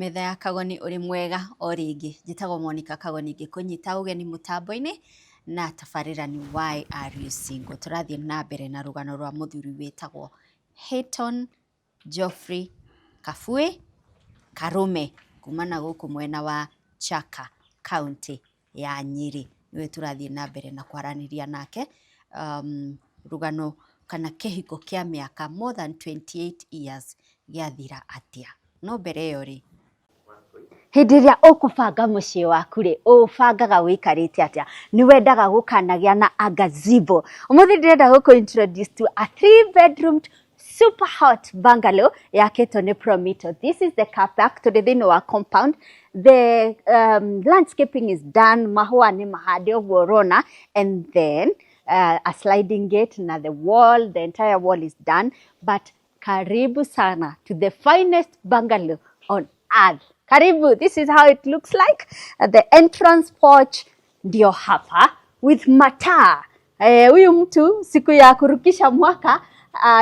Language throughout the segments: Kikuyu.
Metha ya Kagoni, ũrĩ mwega o rĩngĩ. Njĩtagwo Monica Kagoni, ngĩkũnyita ũgeni mũtambo-inĩ na tabarĩra nĩ Why Are You Single? Tũrathiĩ na mbere na rũgano rwa mũthuri wĩtagwo Hayton Geoffrey Kabui Karume kuma na gũkũ mwena wa Chaka, kaũntĩ ya Nyĩrĩ. Nĩwe tũrathiĩ na mbere na kwaranĩria nake rũgano kana kĩhiko kĩa mĩaka more than 28 years gĩathira atĩa. No mbere ĩyo rĩ, hĩndĩ ĩrĩa ũkũbanga mũciĩ waku rĩ, ũbangaga ũikarĩte atĩa? Nĩ wendaga gũkanagĩa na a gazebo. Ũmũthĩ ndĩrenda gũkũ introduce to a three bedroomed super hot bungalow yakĩtwo nĩ Promito. This is the car park, tũrĩ thĩinĩ wa compound. The landscaping is done, mahũa nĩ mahande ũguo ũrona, and then a sliding gate na the wall, the entire wall is done. But karibu sana to the finest bungalow on earth. Karibu, this is how it looks like. The entrance porch ndio hapa with mataa. Huyu mtu siku ya kurukisha mwaka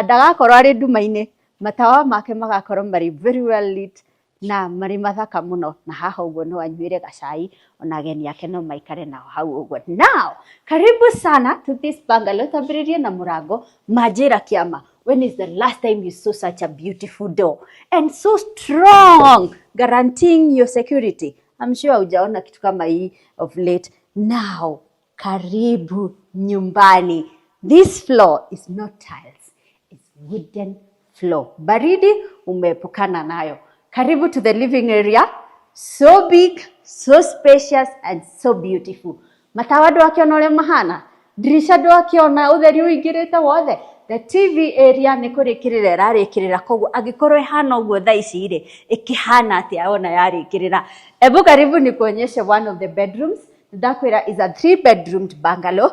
ndagakorwo arĩ nduma-inĩ, matawa make magakorwo marĩ very well lit na marĩ mathaka mũno, na haha ũguo no anyuĩre gacai, ona ageni ake no maikare nao hau ũguo. Now, karibu sana to this bungalow. Twambĩrĩrie na mũrango. Manjĩra kĩama, when is the last time you saw such a beautiful door and so strong, guaranteeing your security? I'm sure hujaona kitu kama hii of late. Now, karibu nyumbani. This floor is not tiles, it's wooden floor. Baridi umeepukana nayo. Karibu to the living area. So big, so spacious and so beautiful. Matawa ndwakiona ũrĩa mahana, ndirisha ndwakiona ũtheri ũingĩrĩte wothe. The TV area nĩ kũrĩkĩrĩra ĩrarĩkĩrĩra, koguo angĩkorwo ĩhana ũguo thaa ici rĩ, ĩkĩhana atĩa ona yarĩkĩrĩra? Ebu karibu nikuonyeshe one of the bedrooms. Ndakwĩra is a three bedroomed bungalow.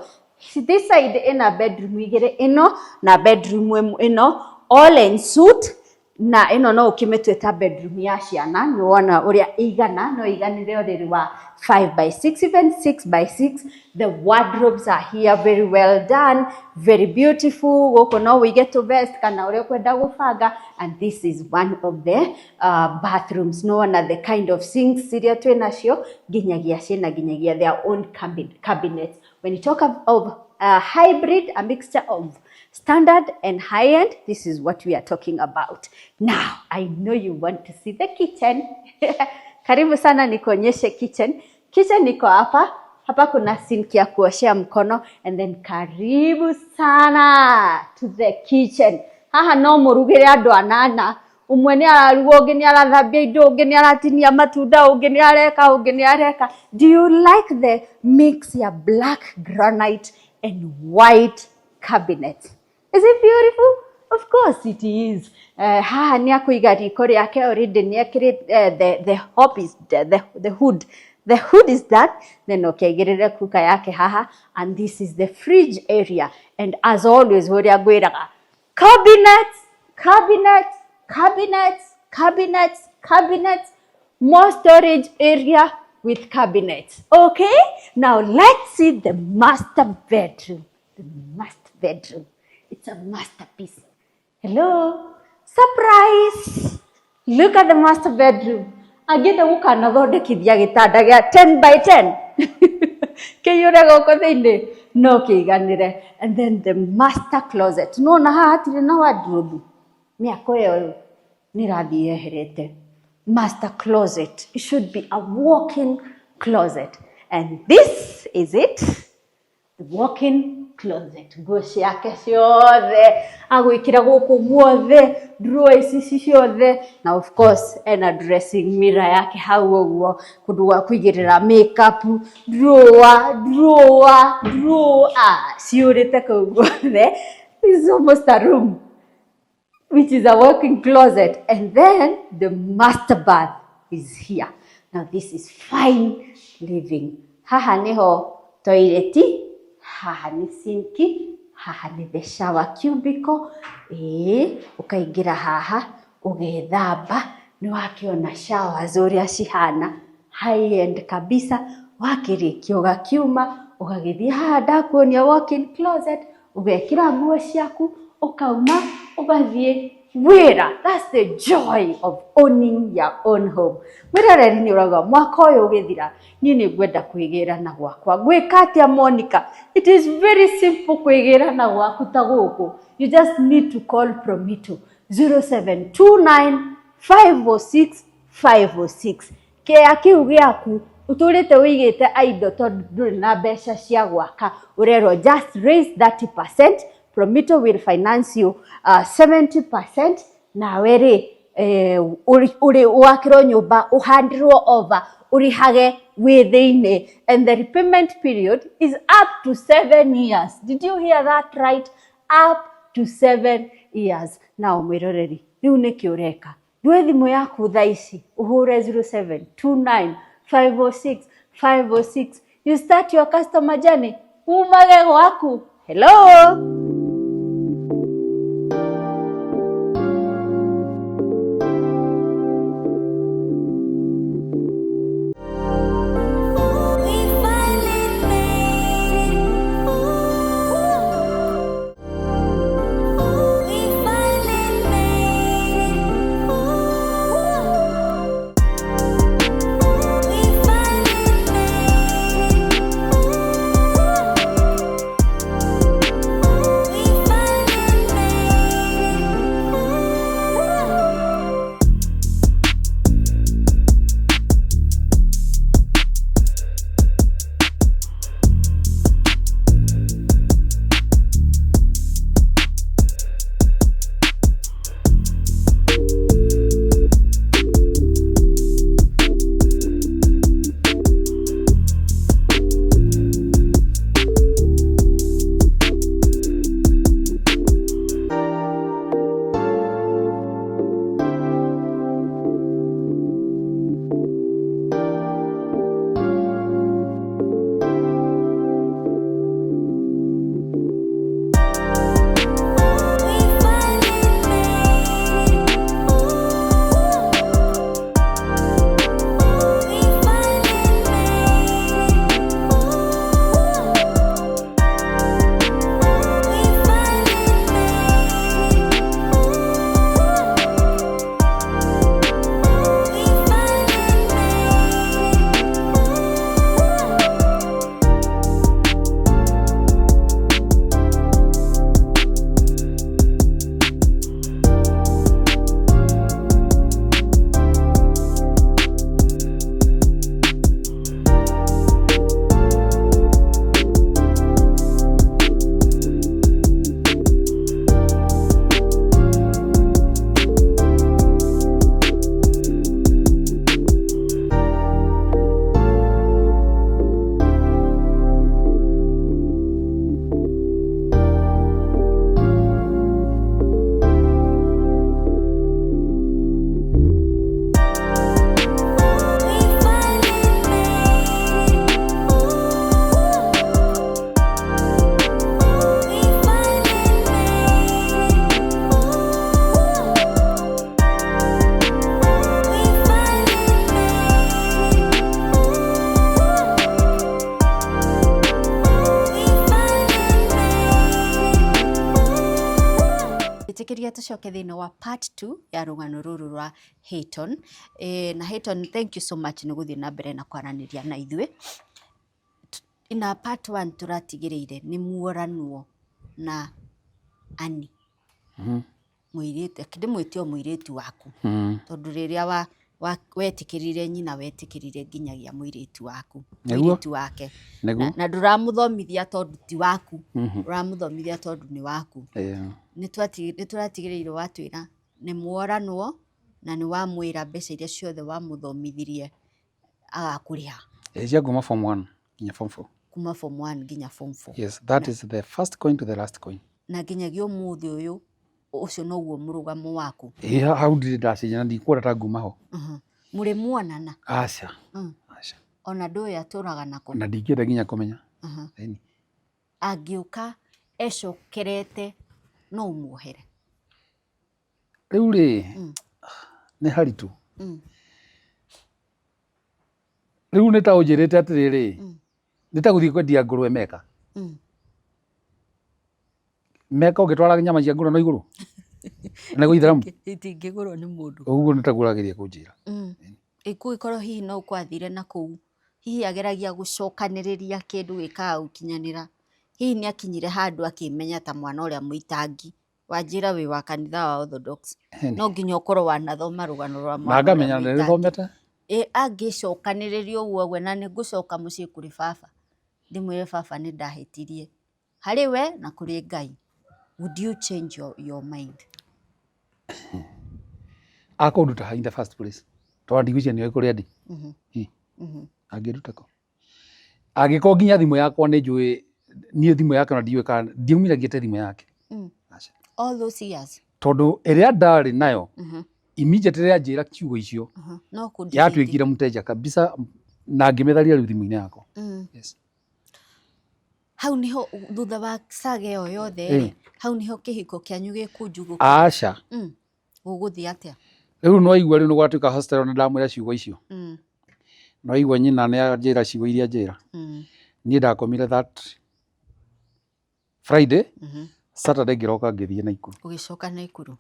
This side ĩna bedroom igĩrĩ, ĩno na bedroom ĩno, all en suite, na ĩno no ũkĩmĩtue ta bedroom ya ciana. Nĩ wona ũrĩa ĩigana, no ĩiganĩre ũrĩrĩ wa 5 by 6, even 6 by 6. The wardrobes are here, very well done, very beautiful. Gũkũ no wĩige tũ vest kana ũrĩa ũkwenda gũbanga. And this is one of the bathrooms. No wona the kind of sinks iria twĩ nacio, nginyagia ciĩna nginyagia their own cabinets. When you talk of a hybrid, a mixture of standard and high end, this is what we are talking about. Now, I know you want to see the kitchen. Karibu sana nikuonyeshe kitchen. Kitchen iko hapa. Hapa kuna sink ya kuoshea mkono, and then karibu sana to the kitchen. Haha no mũrugĩre andũ anana. Ũmwe nĩ araruga, ũngĩ nĩ arathambia indo, ũngĩ nĩ aratinia matunda, ũngĩ nĩ areka, ũngĩ nĩ areka. Do you like the mix ya black granite and white cabinet? Is it beautiful? Of course it is. Haha nĩ akũiga riko rĩake, already nĩ ekĩrĩte the hob is the hood. The hood is done. Then ũkĩaigĩrĩre cooker yake haha, and this is the fridge area. And as always, ũrĩa ngwĩraga, cabinets, cabinets, cabinets, cabinets, cabinets, more storage area with cabinets. Okay, now let's see the master bedroom. The master bedroom. It's a masterpiece. Hello, surprise! Look at the master bedroom. Angĩenda gũkanathondekithia gĩtanda gĩa 10 by 10 kĩiyũre gũkũ thĩinĩ, no kĩiganĩre. And then the master closet. Nĩwona haha hatirĩ na wardrobe. Mĩako ĩyo nĩ ĩrathiĩ yeherete. Master closet. It should be a walk-in closet. And this is it. The walk-in closet. Nguo ciake ciothe agwĩkĩra gũkũ guothe, drawer ici ciothe, na of course ena dressing mirror yake hau ũguo, kũndũ gwa kũigĩrĩra makeup, drawer, drawer, drawer, ah, ciũrĩte kũu guothe. This is almost a room which is a walk-in closet. And then the master bath is here. Now this is fine living. Haha niho toilet, haha ni sinki, haha ni the shower cubicle. Ĩĩ, ũkaingĩra haha, ũgethamba, nĩ wakĩona showers ũrĩa cihana, high end kabisa. Wakĩrĩkia ũgakiuma, ũgagĩthiĩ haha ndakuonia walk-in closet, ũgekĩra nguo ciaku, ũkauma, ũgathiĩ Wĩra, that's the joy of owning your own home. Mwĩroreri nĩ ũrauga mwaka ũyũ ũgĩthira niĩ nĩ ngwenda kwĩgĩra na gwakwa. Ngwĩka atĩa Monica? It is very simple kwĩgĩra na gwaku ta gũkũ. You just need to call Promito 0729 506 506. Kĩea kĩu gĩaku ũtũrĩte ũigĩte idle tondũ ndũrĩ na mbeca cia gwaka, ũrerwo just raise 30%, Promito will finance you 70%, nawe rĩ ũrĩ wakĩrwo nyũmba ũhandirwo over ũrĩhage wĩ thĩinĩ, and the repayment period is up to 7 years. Did you hear that right? Up to 7 years. Nao mwĩroreri, rĩu nĩkĩ ũreka? Ndue thimũ yaku thaa ici ũhũre 0729 506 506. You start your customer journey umage gwaku. Hello. We finally made it. Ooh. We finally made it. Ooh. We finally made it. Ooh. We finally made it. Ooh. We finally made it. Ooh. We finally made it. Ooh. We finally made it. Ooh. We finally made it. Ooh. We finally made it. Ooh. We finally made it. Ooh. We finally made it. Ooh. We finally made it. Ooh. Ĩtĩkĩria tũcoke thĩinĩ wa part 2 ya rũgano rũrũ rwa Hayton. Na Hayton, thank you so much nĩ gũthiĩ na mbere na kwaranĩria na ithuĩ. Na part 1 tũratigĩrĩire nĩ muoranwo na Annie. Mũirĩtu, ndĩmwĩte o mũirĩtu waku tondũ rĩrĩa wetĩkĩrire nyina wetĩkĩrire nginyagia mũirĩtu waku, mũirĩtu wake. Na ndũramũthomithia tondũ ti waku, ũramũthomithia tondũ nĩ waku. Nĩ tũratigĩrĩire watwĩra nĩ mworanwo na nĩ wamwĩra mbeca iria ciothe wamũthomithirie agakũrĩha. Cia kuma form 1 nginya form 4. Kuma form 1 nginya form 4. Yes, that is the first coin to the last coin. Na nginyagia ũmũthĩ ũyũ ũcio noguo mũrũgamo waku. Ĩ hau ndirĩ ndacenjia na ndikwenda ta nguma ho. Mũrĩ muonana? Aca. Aca. Ona ndũĩ atũraga nako? Na ndingĩenda nginya kũmenya. Angĩũka ecokerete no ũmuohere? Rĩu rĩ, nĩ haritũ. Rĩu nĩ ta ũnjĩrĩte atĩrĩrĩ, nĩ ta gũthiĩ kwendia ngũrwe Meka. Meka ũngĩtwara nyama cia ngũrwe no igũrũ. Nĩ gũithĩramu. Itingĩgũrwo nĩ mũndũ. Ũguo nĩ taguo ũrageria kũnjĩra. Ĩ kũngĩkorwo hihi no gwathire na kũu, hihi ageragia gũcokanĩrĩria kĩndũ gĩkaga gũkinyanĩra, hihi nĩ akinyire handũ akĩmenya ta mwana ũrĩa mũitangi, wanjĩra wĩ wa kanitha wa Orthodox, no nginya ũkorwo wanathoma rũgano rwa Na mwana ũrĩa ngamenya nĩ mũitangi. thomete. Ĩ angĩcokanĩrĩria ũguo ũguo na nĩ ngũcoka mũciĩ kũrĩ baba, ndĩmwĩre baba nĩ ndahĩtirie harĩ we na kũrĩ Ngai. Would you change your mind? Akũnduta ha in the first place. Tondũ ndigwĩciria nĩoĩ kũrĩa ndĩ. Angĩnduta kũ? Angĩkorwo nginya thimũ yakwa nĩ njũĩ, niĩ thimũ yake ona ndiũĩ kana ndiaumire ngĩte thimũ yake. Aca. All those years. Tondũ ĩrĩa ndarĩ nayo immediately rĩrĩa anjĩra ciugo icio No kũ delete. yatuĩkire mteja kabisa na ngĩmĩtharia rĩu thimũ-inĩ yakwa. Yes. Hau niho thutha wa saga ĩyo yothe rĩ, hau niho kĩhiko kĩanyu gĩkũnjugũka. Aca. Gũgũthiĩ atĩa? Rĩu nĩwaigua rĩu nĩgwatuĩka hostel na ndamwĩra ciugo icio. Nĩwaigua nyina nĩanjĩra ciugo iria anjĩra. Niĩ ndakomire that Friday, Saturday ngĩroka ngĩthiĩ Naikuru. Ũgĩcoka Naikuru.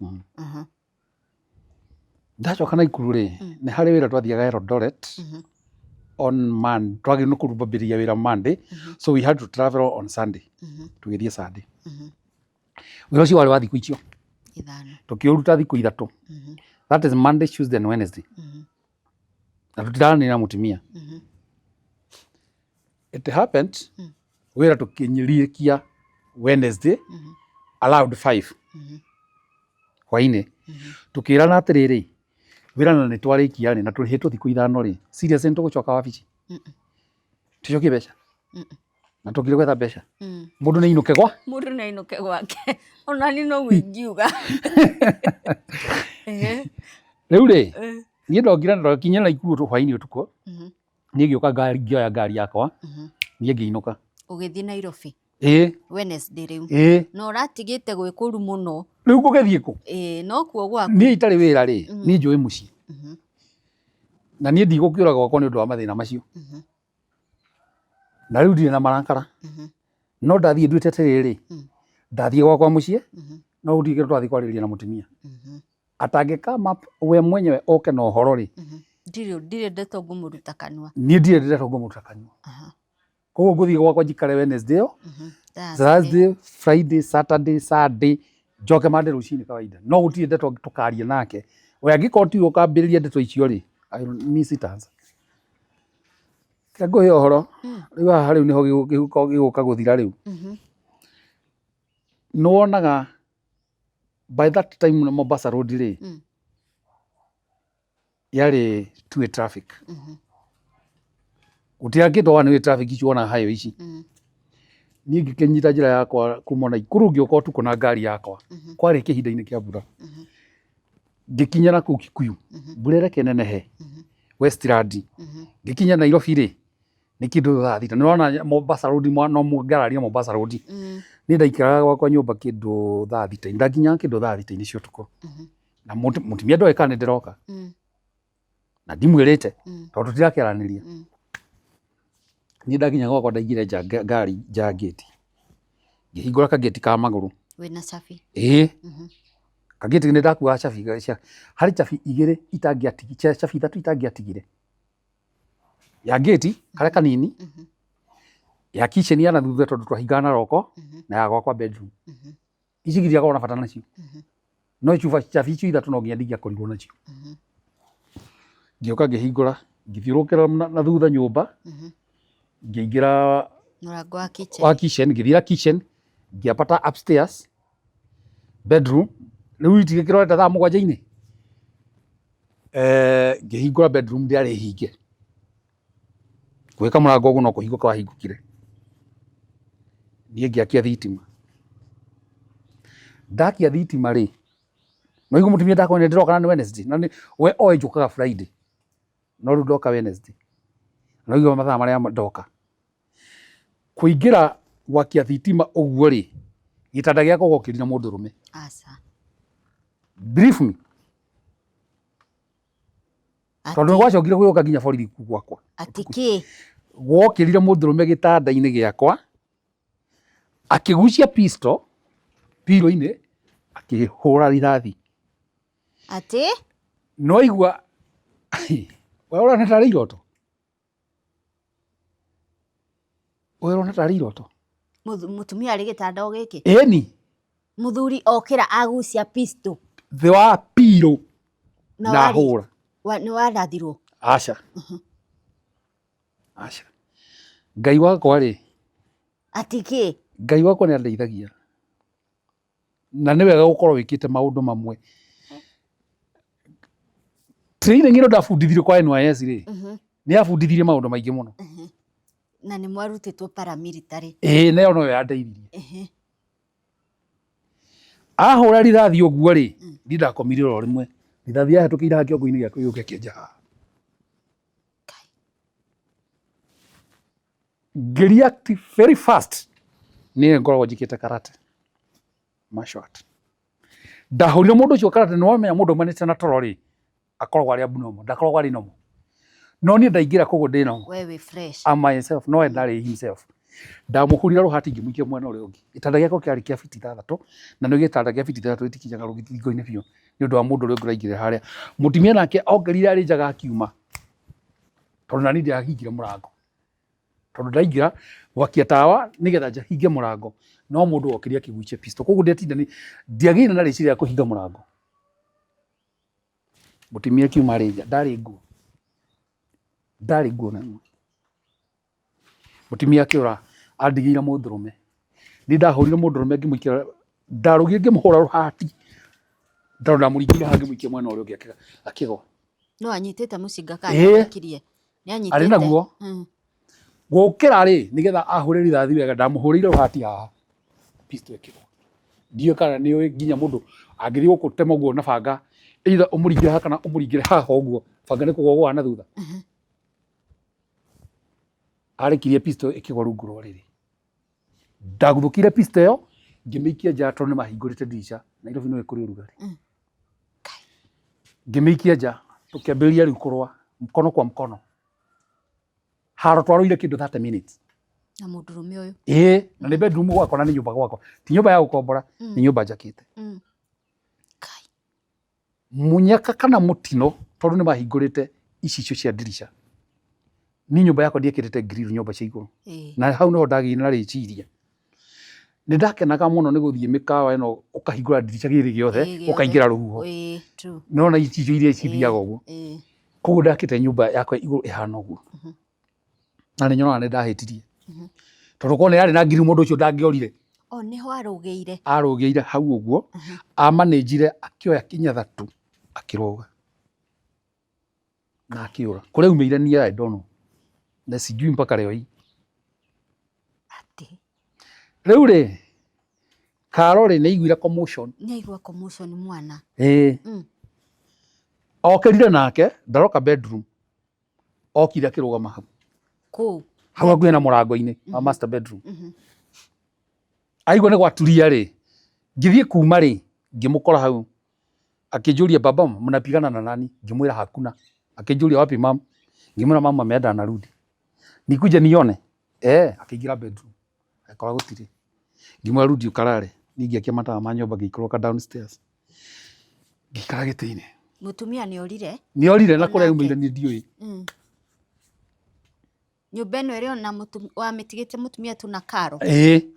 Ndacoka Naikuru rĩ, nĩ harĩ wĩra twathiaga Eldoret on Monday, twagĩrĩirwo nĩ kwambĩrĩria wĩra Monday, so we had to travel on Sunday. Tũgĩthiĩ Sunday. Wĩra ũcio warĩ wa thikũ icio, Ithano. tũkĩũruta thikũ ithatũ. That is Monday, Tuesday and Wednesday. Na tũtiraranĩria na mũtumia. It happened, wĩra tũkĩrĩkia Wednesday around 5 hwainĩ. Tũkĩrana atĩrĩrĩ, wĩra na nĩ twarĩkia rĩ, na tũrĩhĩtwo thikũ ithano rĩ, seriously nĩ tũgũcoka wabici? Tũcokie mbeca? Na tũkire gwetha mbeca? Mũndũ nĩ ainũke gwa? Mũndũ nĩ ainũke gwake. Ona niĩ noguo ingiuga. Rĩu rĩ, niĩ ndokire na ndakinya Naikuru hwainĩ ũtukũ, niĩ ngĩũka ngari ngĩoya ngari yakwa, niĩ ngĩinũka. Ũgĩthiĩ Nairobi Ĩĩ, Wednesday rĩu. ĩĩ. Na ũratigĩte gwĩ kũru mũno. Rĩu ngũgĩthiĩ kũ? Ĩĩ no kuo gwaku. Niĩ itarĩ wĩra rĩ, niĩ njũĩ mũciĩ. Na niĩ ndigũkĩũra gwakwa nĩ ũndũ wa mathĩna macio. Na rĩu ndirĩ na marakara. No ndathiĩ nduĩte atĩrĩrĩ, ndathiĩ gwakwa mũciĩ, no gũtirĩ kĩndũ twathiĩ kwarĩrĩria na mũtumia. Atangĩ come up we mwenyewe oke na ũhoro rĩ, Ndirĩ ndeto ngũmũruta kanua. Niĩ ndirĩ ndeto ngũmũruta kanua. Koguo ngũthiĩ gwakwa njikare Wednesday ĩyo, Thursday, Friday, Saturday, Sunday, njoke Monday rũcinĩ kawaida. No gũtirĩ ndeto tũkaria nake. We angĩkorwo tiwe ũkambĩrĩria ndeto icio rĩ, niĩ sitaanza. Reke ngũhe ũhoro, rĩu haha rĩu nĩho kĩhuko gĩgũka gũthira rĩu. Nĩ wonaga by that time Mombasa Road rĩ, yarĩ two way traffic. Gũtirakĩtwo one way traffic icio wonaga highway ici. Niĩ ngĩkĩnyita njĩra yakwa kuma Naikuru ngĩũka ũtukũ na ngari yakwa. Kwarĩ kĩhinda-inĩ kĩa mbura. Ngĩkinya na kũu Kikuyu, mbura ĩreke ĩnenehe, Westland. Ngĩkinya Nairobi rĩ, nĩ kĩndũ thaa thita. Nĩ ũrona Mombasa Road no ngararia Mombasa Road. Niĩ ndaikaraga gwakwa nyũmba kĩndũ thaa thita. Ndakinyaga kĩndũ thaa thita-inĩ cia ũtukũ. Na mũtumia ndoĩ kana nĩ ndĩroka. Na ndimwĩrĩte tondũ tũtirakĩaranĩria. Niĩ ndakinya gwakwa ndaigire nja ngari nja ngĩti. Ngĩhingũra kagĩti ka magũrũ. Wĩna cabi? Ĩĩ. Kagĩti nĩ ndakuaga cabi cia harĩ cabi igĩrĩ itangĩatigire, cabi ithatũ itangĩatigire. Ya ngĩti karĩa kanini, ya kitchen ya na thutha tondũ twahingaga na roko, na ya gwakwa bedroom. Ici ndiakoragwo na bata nacio. No cuba cabi icio ithatũ no nginya ndingĩakorirwo nacio. Ngĩũka ngĩhingũra, ngĩthiũrũrũkĩra na thutha nyũmba, ngĩingĩra Mũrango wa kitchen. Wa kitchen, ngĩthiĩra kitchen, ngĩambata upstairs bedroom, rĩu itigĩkĩrorete thaa mũgwanja-inĩ. Ngĩhingũra bedroom ndĩarĩ hinge. Gwĩka mũrango ũguo no kũhingũka wahingũkire. Niĩ ngĩakia thitima. Ndakia thitima rĩ, no igua mũtumia ndakwĩra nĩ ndĩroka na nĩ Wednesday, na we oĩ njũkaga Friday, no rĩu ndoka Wednesday. No igua mathaa marĩa ndoka. Kũingĩra gwakia thitima ũguo rĩ, gĩtanda gĩakwa gwokĩrire mũndũrũme. Aca. Believe me. Tondũ nĩ gwacokire gũgĩũka nginya borithi kuu gwakwa. Atĩ kĩ? Gwokĩrire mũndũrũme gĩtanda-inĩ gĩakwa, akĩgucia pistol pillow-inĩ, akĩhũra rithathi. Atĩ? No aigua we ũrona tarĩ iroto, we ũrona tarĩ iroto. Mũtumia arĩ gĩtanda o gĩkĩ? Ĩni. Mũthuri okĩra agucia pistol. Thĩ wa pillow na hũra. Nĩ warathirwo? Aca. Aca. Ngai wakwa rĩ. Atĩ kĩ? Ngai wakwa nĩ andeithagia. Na nĩ wega gũkorwo wĩkĩte maũndũ mamwe. Training ĩno ndabundithirio kwa NYS rĩ, nĩ yabundithirie maũndũ maingĩ mũno. Na nĩ mwarutĩtwo paramilitary. Ĩĩ na ĩyo noyo yandeithirie. Ahũra rithathi ũguo rĩ, niĩ ndakomire oro rĩmwe. Rithathi yahĩtũkĩire haha kĩongo-inĩ gĩakwa ĩgĩũka ĩkĩenja haha. Ngĩ react very fast niĩ ngoragwo njĩkĩte karate martial art. Ndahũrire mũndũ ũcio karate nĩ wamenya mũndũ aumanĩte na toro rĩ, akoragwo arĩ abnormal, ndakoragwo arĩ normal. No niĩ ndaingĩra koguo ndĩ normal. We wĩ fresh. I'm myself, no we ndarĩ himself. Ndamũhũrire rũhati ngĩmũikia mwena ũrĩa ũngĩ. Gĩtanda gĩakwa kĩarĩ kĩa fiti ithathatũ, na nĩ gĩtanda kĩa fiti ithathatũ gĩtikinyaga rũthingo-inĩ biũ nĩ ũndũ wa mũndũ ũrĩa ũngĩ ũraingĩrĩra harĩa. Mũtumia nake okĩrire arĩ njaga akiuma, tondũ nani ndiahingire mũrango. Tondũ ndaingĩra gwakia tawa nĩgetha hinge mũrango, no mũndũ okire akĩgucia pistol. Koguo ndiatinda ndiagĩire na rĩciria rĩa kũhinga mũrango. Mũtumia akiuma arĩ nja, ndarĩ nguo, ndarĩ nguo ona ĩmwe. Mũtumia akĩũra andigĩire mũndũrũme. Niĩ ndahũrire mũndũrũme ngĩmũikia, ndarũgire ngĩmũhũra rũhati, tondũ ndamũringire haha ngĩmũikia mwena ũrĩa ũngĩ akĩgwa. No anyitĩte mũcinga kana nĩaikirie? Nĩ Arĩ naguo. Gũkĩra rĩ, nĩgetha ahũre rithathi wega, ndamũhũrĩire rũhati haha, pistol ĩkĩgwa. Ndiũĩ kana nĩ ũĩ nginya mũndũ angĩthiĩ gũgũtema ũguo na banga, either ũmũringĩre haha kana ũmũringĩre haha ũguo, banga nĩ kũgwa ũgũaga na thutha. Arekirie pistol ĩkĩgwa rungu rwa ũrĩrĩ. Ndaguthũkire pistol ĩyo, ngĩmĩikia nja tondũ nĩ mahingũrĩte ndirica, Nairobi nĩ ũĩ kũrĩ ũrugarĩ. Ngĩmĩikia nja, tũkĩambĩrĩria rĩu kũrũa mkono kwa mkono. Haro twarũire kĩndũ 30 minutes. Na mũndũrũme ũyũ. Ĩĩ, na nĩ bedroom gwakwa na nĩ nyũmba gwakwa. Ti nyũmba ya gũkombora, nĩ nyũmba njakĩte. Kai. Mũnyaka kana mũtino tondũ nĩ mahingũrĩte icicio cia ndirica. Niĩ nyũmba yakwa ndiekĩrĩte grill nyũmba cia igũrũ. Na hau nĩho ndagĩire na rĩciria. Nĩ ndakenaga mũno nĩ gũthiĩ mĩkawa ĩno ũkahingũra ndirica gĩthĩ gĩothe ũkaingĩra rũhuho. Nĩwona icicio iria cithiaga ũguo. Koguo ndakĩte nyũmba yakwa igũrũ ĩhana ũguo. Na nĩ nyonaga nĩ ndahĩtirie. Tondũ korwo nĩ yarĩ na grill mũndũ ũcio ndangĩorire. O nĩho arũgĩire. Arũgĩire hau ũguo, amanĩnjire akĩoya kinya tu akĩrũga. Na akĩũra. Kũrĩa aumĩire niĩ I don't know. Na sijui mpaka leo hii. Atĩ. Rĩu rĩ, Karo rĩ nĩ aiguire commotion. Nĩ aigua commotion mwana. Ĩĩ. Okĩrire nake, ndaroka bedroom. Okire akĩrũgama hau. Kũ? Hau hakuhĩ na mũrango-inĩ wa master bedroom. Aigua nĩ gwaturia rĩ, ngĩthiĩ kuma rĩ, ngĩmũkora hau. Akĩnjũria baba mnapigana na nani? Ngĩmwĩra hakuna. Akĩnjũria wapi mam? Ngĩmwĩra mama ameenda anarudi. Nikuje nione? Eh, akĩingĩra bedroom. Agĩkora gũtirĩ. Ngĩmwĩra rudi ũkarare. Niĩ ngĩakia matawa ma nyũmba ngĩikũrũka downstairs. Ngĩikara gĩtĩ-inĩ. Mũtumia nĩ orire? Nĩ orire na kũrĩa aumĩire niĩ ndiũĩ. Nyũmba ĩno ĩrĩ ona wamĩtigĩte mũtumia tu na Karo? Ĩĩ.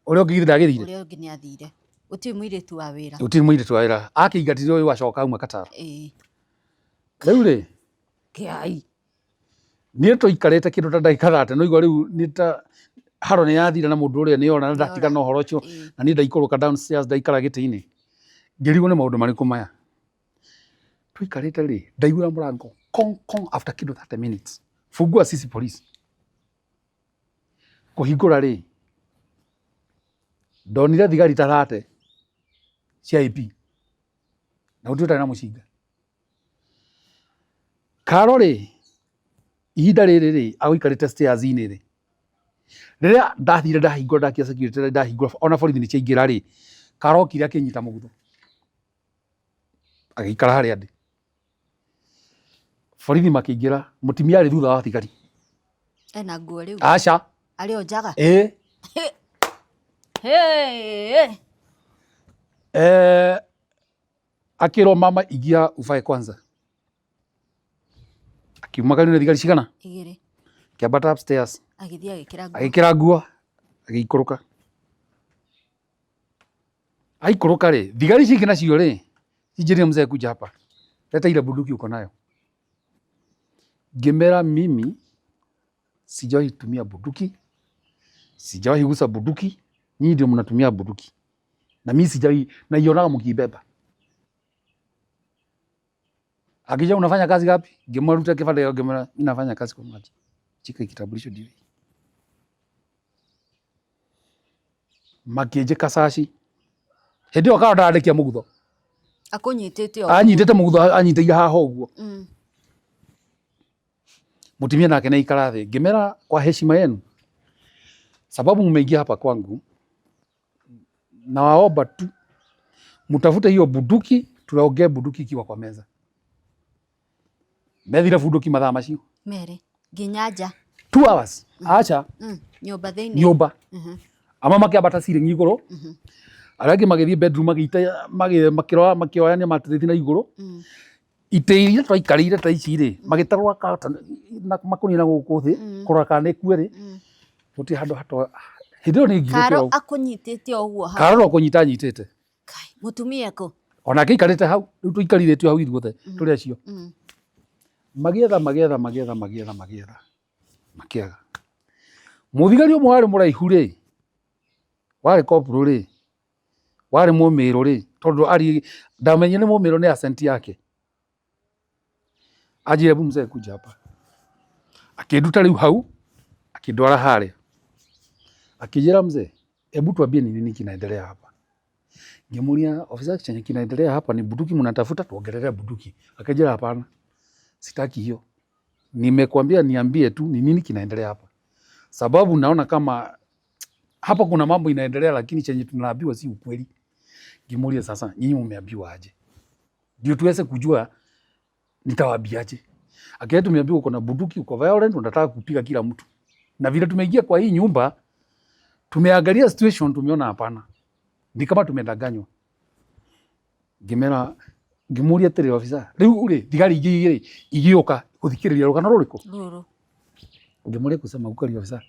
Ũrĩa ũngĩ githĩ ndagĩthire? Ũrĩa ũngĩ nĩ athire. Gũtirĩ mũirĩtu wa wĩra. Gũtirĩ mũirĩtu wa wĩra. Akĩingatire ũyũ acoka auma Qatar. Ĩĩ. Rĩu rĩ, Ngai. Niĩ tũikarĩte kĩndũ ta ndagĩka thate no igua rĩu nĩ ta haro nĩ yathira na mũndũ ũrĩa nĩ ora na ndatigana ũhoro ũcio na niĩ ndaikũrũka downstairs ndaikara gĩtĩ-inĩ ngĩrigwo nĩ maũndũ marĩkũ maya. Tũikarĩte rĩ ndaiguĩra mũrango kong kong after kĩndũ 30 minutes fungua sisi police. Kũhingũra rĩ ndonire thigari ta 30 cia AP na gũtirĩ ũtarĩ na mũcinga. Karo rĩ, ihinda rĩrĩ rĩ, agũikarĩte stairs inĩ rĩ, rĩrĩa ndathire ndahingũra ndakia security ndahingũra ona borithi nĩ ciaingĩra rĩ, Karo okire akĩnyita mũgutho, agĩikara harĩa ndĩ. Borithi makĩingĩra, mũtumia arĩ thutha wa thigari. Ena nguo rĩu? Aca. Arĩ o njaga? Ĩĩ. Hey. Eh, Akĩrwo mama ingia uvae kwanza. Akiumagario nĩ thigari cigana? Igĩrĩ. Akĩambata upstairs. Agĩthiĩ agĩkĩra nguo. Agĩkĩra nguo, agĩikũrũka. Aikũrũka rĩ, thigari ici ingĩ nacio rĩ, cinjĩrire mzee kuja hapa. Leta ile bunduki uko nayo. Ngĩmera mimi sijawahi tumia bunduki, sijawahi gusa bunduki, nyinyi ndio mnatumia bunduki. Na mimi sijawahi naionaga mkiibeba. Akija unafanya kazi gapi? Ngĩmaruta kĩbandĩ ngĩmera mimi nafanya kazi kwa maji. Chika kitambulisho ndio hii. Makĩnjĩka caci. Hĩndĩ ĩyo Karo ndararĩkia mũgutho. Akũnyitĩte o. Anyitĩte mũgutho anyitĩire haha ũguo. Mũtumia nake nĩ aikara thĩ. Ngĩmera kwa heshima yenu, sababu mmeingia hapa kwangu, nawaomba tu mtafute hiyo bunduki, tuongee bunduki ikiwa kwa meza. Methire bunduki mathaa macio Merĩ. Nginya nja. 2 hours acha Nyũmba thĩinĩ. nyũmba ama makĩambata ceiling igũrũ arĩa angĩ magĩthiĩ bedroom magĩita makĩroa makĩoyania matĩrĩthi na igũrũ itĩ iria twaikarĩire ta ici rĩ magĩtarũra curtain na makũnia na gũkũ thĩ kũrora kana nĩ kuo rĩ gũtirĩ handũ hatwa hĩndĩ ĩyo nĩ ngirĩte Karo ũguo. akũnyitĩte o ũguo hau. Karo no kũnyita anyitĩte Kai, mũtumia kũ? onake aikarĩte hau rĩu tũikarithĩtio hau ithuothe tũrĩ acio magĩetha magĩetha magĩetha magĩetha magĩetha makĩaga mũthigari ũmwe warĩ mũraihu rĩ warĩ kopro rĩ warĩ mũmĩrũ rĩ tondũ ari ndamenyire nĩ mũmĩrũ nĩ accent yake anjĩra hebu mzee kuja hapa akĩnduta rĩu hau akĩndwara harĩa akĩnjĩra mzee hebu tuambie ni nini kinaendelea hapa Ngimuria ofisa, chenye kinaendelea hapa ni bunduki mnatafuta, tuongelelea bunduki. Akajira hapana, sitaki hiyo. Nimekuambia niambie tu ni nini kinaendelea hapa, sababu naona kama hapa kuna mambo inaendelea, lakini chenye tunaambiwa si ukweli. Ngimuria sasa, nyinyi mmeambiwa aje ndio tuweze kujua nitawaambiaje? Akaye tumeambiwa uko na bunduki, uko violent, unataka kupiga kila mtu, na vile tumeingia kwa hii nyumba tumeangalia situation, tumeona hapana, ni kama tumedanganywa. Ngĩmera ngĩmũria atĩrĩ officer, rĩu rĩ thigari ingĩ igĩrĩ igĩũka gũthikĩrĩria rũgano rũrĩkũ? Rũrũ. Ngĩmũria kusema ukweli officer,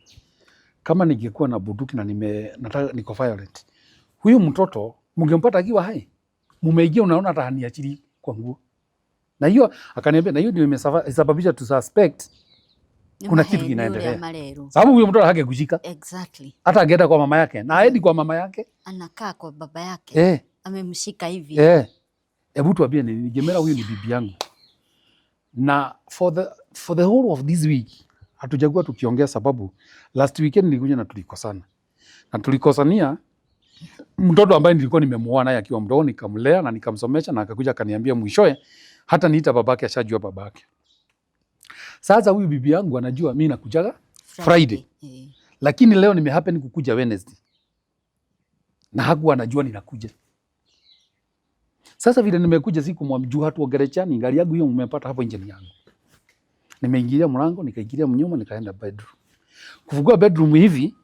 kama ningekuwa na bunduki na nime nataka niko violent, huyu mtoto mngempata akiwa hai? Mumeingia unaona hata haniachili kwa nguo. Na hiyo akaniambia, na hiyo ndio imesababisha tu suspect Nĩ kuna kitu maheni ũrĩa kinaendelea, marerwo. sababu huyo mtoto hangekushika Exactly. hata angeenda kwa mama yake na aendi kwa mama yake Anakaa kwa baba yake. eh. Amemshika hivi. Eh, hebu tuambie nini? Ningемera huyu ni bibi yangu. Na for the whole of this week hatujakuwa tukiongea, sababu last weekend nilikuja na tulikosana. Na tulikosania mtoto ambaye nilikuwa nimemuoa naye akiwa mdogo, nikamlea na nikamsomesha na akakuja akaniambia mwishowe hata niita babake, ashajua babake. Sasa huyu bibi yangu anajua mimi nakujaga Friday. Eh. Lakini leo nimehappen kukuja Wednesday. Na hakuwa anajua ninakuja. Sasa vile nimekuja siku mwamjua hatuongelechani, gari yangu hiyo mmepata hapo nje ni yangu. Nimeingilia mlango, nikaingilia mnyuma, nikaenda bedroom. Kufungua bedroom hivi,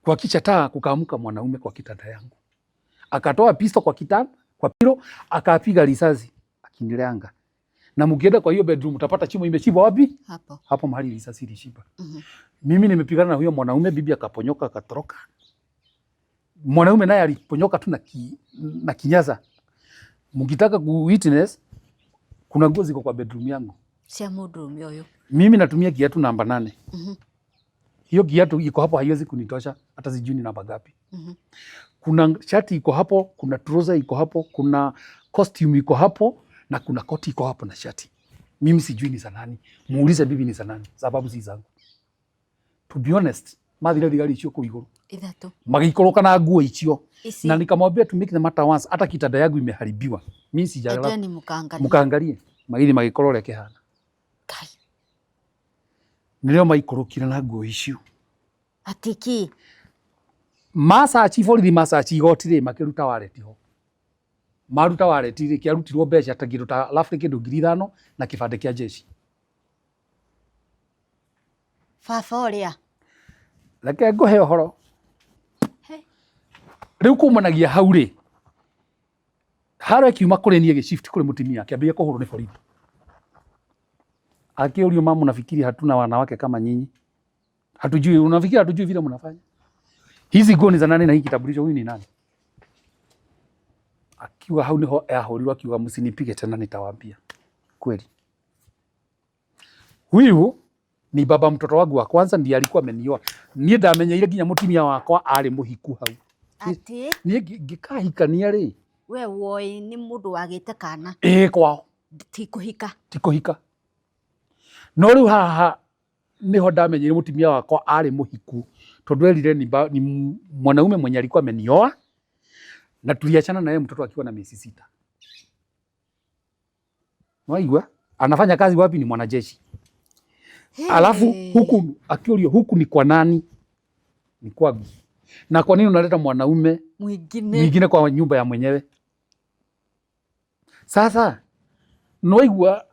kwa kicha taa kukaamka mwanaume kwa kitanda yangu. Akatoa pisto kwa kitanda, kwa pilo, akapiga risasi, akinilenga. Na mkienda kwa hiyo bedroom utapata chimo imechimbwa wapi? Hapo. Hapo mahali risasi ilishiba. Mimi nimepigana na huyo mwanaume, bibi akaponyoka akatoroka. Mwanaume naye aliponyoka tu na kinyaza. Mkitaka ku witness, kuna nguo ziko kwa bedroom yangu. Cia mũndũrũme ũyũ. Mimi natumia kiatu namba 8. Hiyo kiatu iko hapo, haiwezi kunitosha hata sijui ni namba ngapi. Kuna shati iko hapo, kuna trouser iko hapo, kuna costume iko hapo na kuna koti iko hapo na shati. Mimi sijui ni za nani. Muulize bibi ni za nani, sababu si zangu. To be honest, mathire thigari icio kuu iguru. Ithatũ. Magĩikũrũka na nguo icio. Ici. Na nikamwambia to make the matter worse, hata kitanda yangu imeharibiwa. Mimi sijalala. Endeni mũkaangalie. Mũkaangalie. Magĩthiĩ magĩkorwo ũrĩa kĩhana. Kai. Nĩrĩo maikũrũkire na nguo icio. Atiki. Macaci borithi macaci igoti rĩ makĩruta wareti ho. Maruta wareti rĩ kĩarutirwo mbeca ta kĩndũ ta roughly kĩndũ 5,000 na kĩbandĩ kĩa jeshi. Baba ũrĩa. Reke ngũhe ũhoro. He. Rĩu kumanagia hau rĩ, Haro ĩkiuma kũrĩ niĩ ĩgĩshift kũrĩ mũtumia, akĩambĩrĩria kũhũrwo nĩ borithi. Akĩũrio, mama, unafikiri hatuna wanawake kama nyinyi? Hatujui, unafikiri hatujui vile mnafanya? Hizi nguo ni za nani na hii kitambulisho huyu ni nani? Akiwa hau niho yahũrirwo akiuga msinipige tena nitawaambia. Kweli. Huyu ni baba mtoto wangu wa kwanza ndiye alikuwa amenioa. Niĩ ndamenyeire nginya mũtumia wakwa arĩ mũhiku hau. Atĩ Niĩ ngĩkahikania rĩ, we woĩ nĩ mũndũ wagĩte kana ĩĩ kwao ti kũhika. Ti kũhika. No rĩu haha niho ndamenyire mũtumia wakwa arĩ mũhiku tondũ erire ni mwanaume mwenye alikuwa amenioa na tuliachana na yeye mtoto akiwa na miezi 6. Waigua? Anafanya kazi wapi? Ni mwanajeshi. Alafu huku akiurio huku ni kwa nani? Ni kwangu. Na kwa nini unaleta mwanaume mwingine mwingine kwa nyumba ya mwenyewe? Sasa nwaigua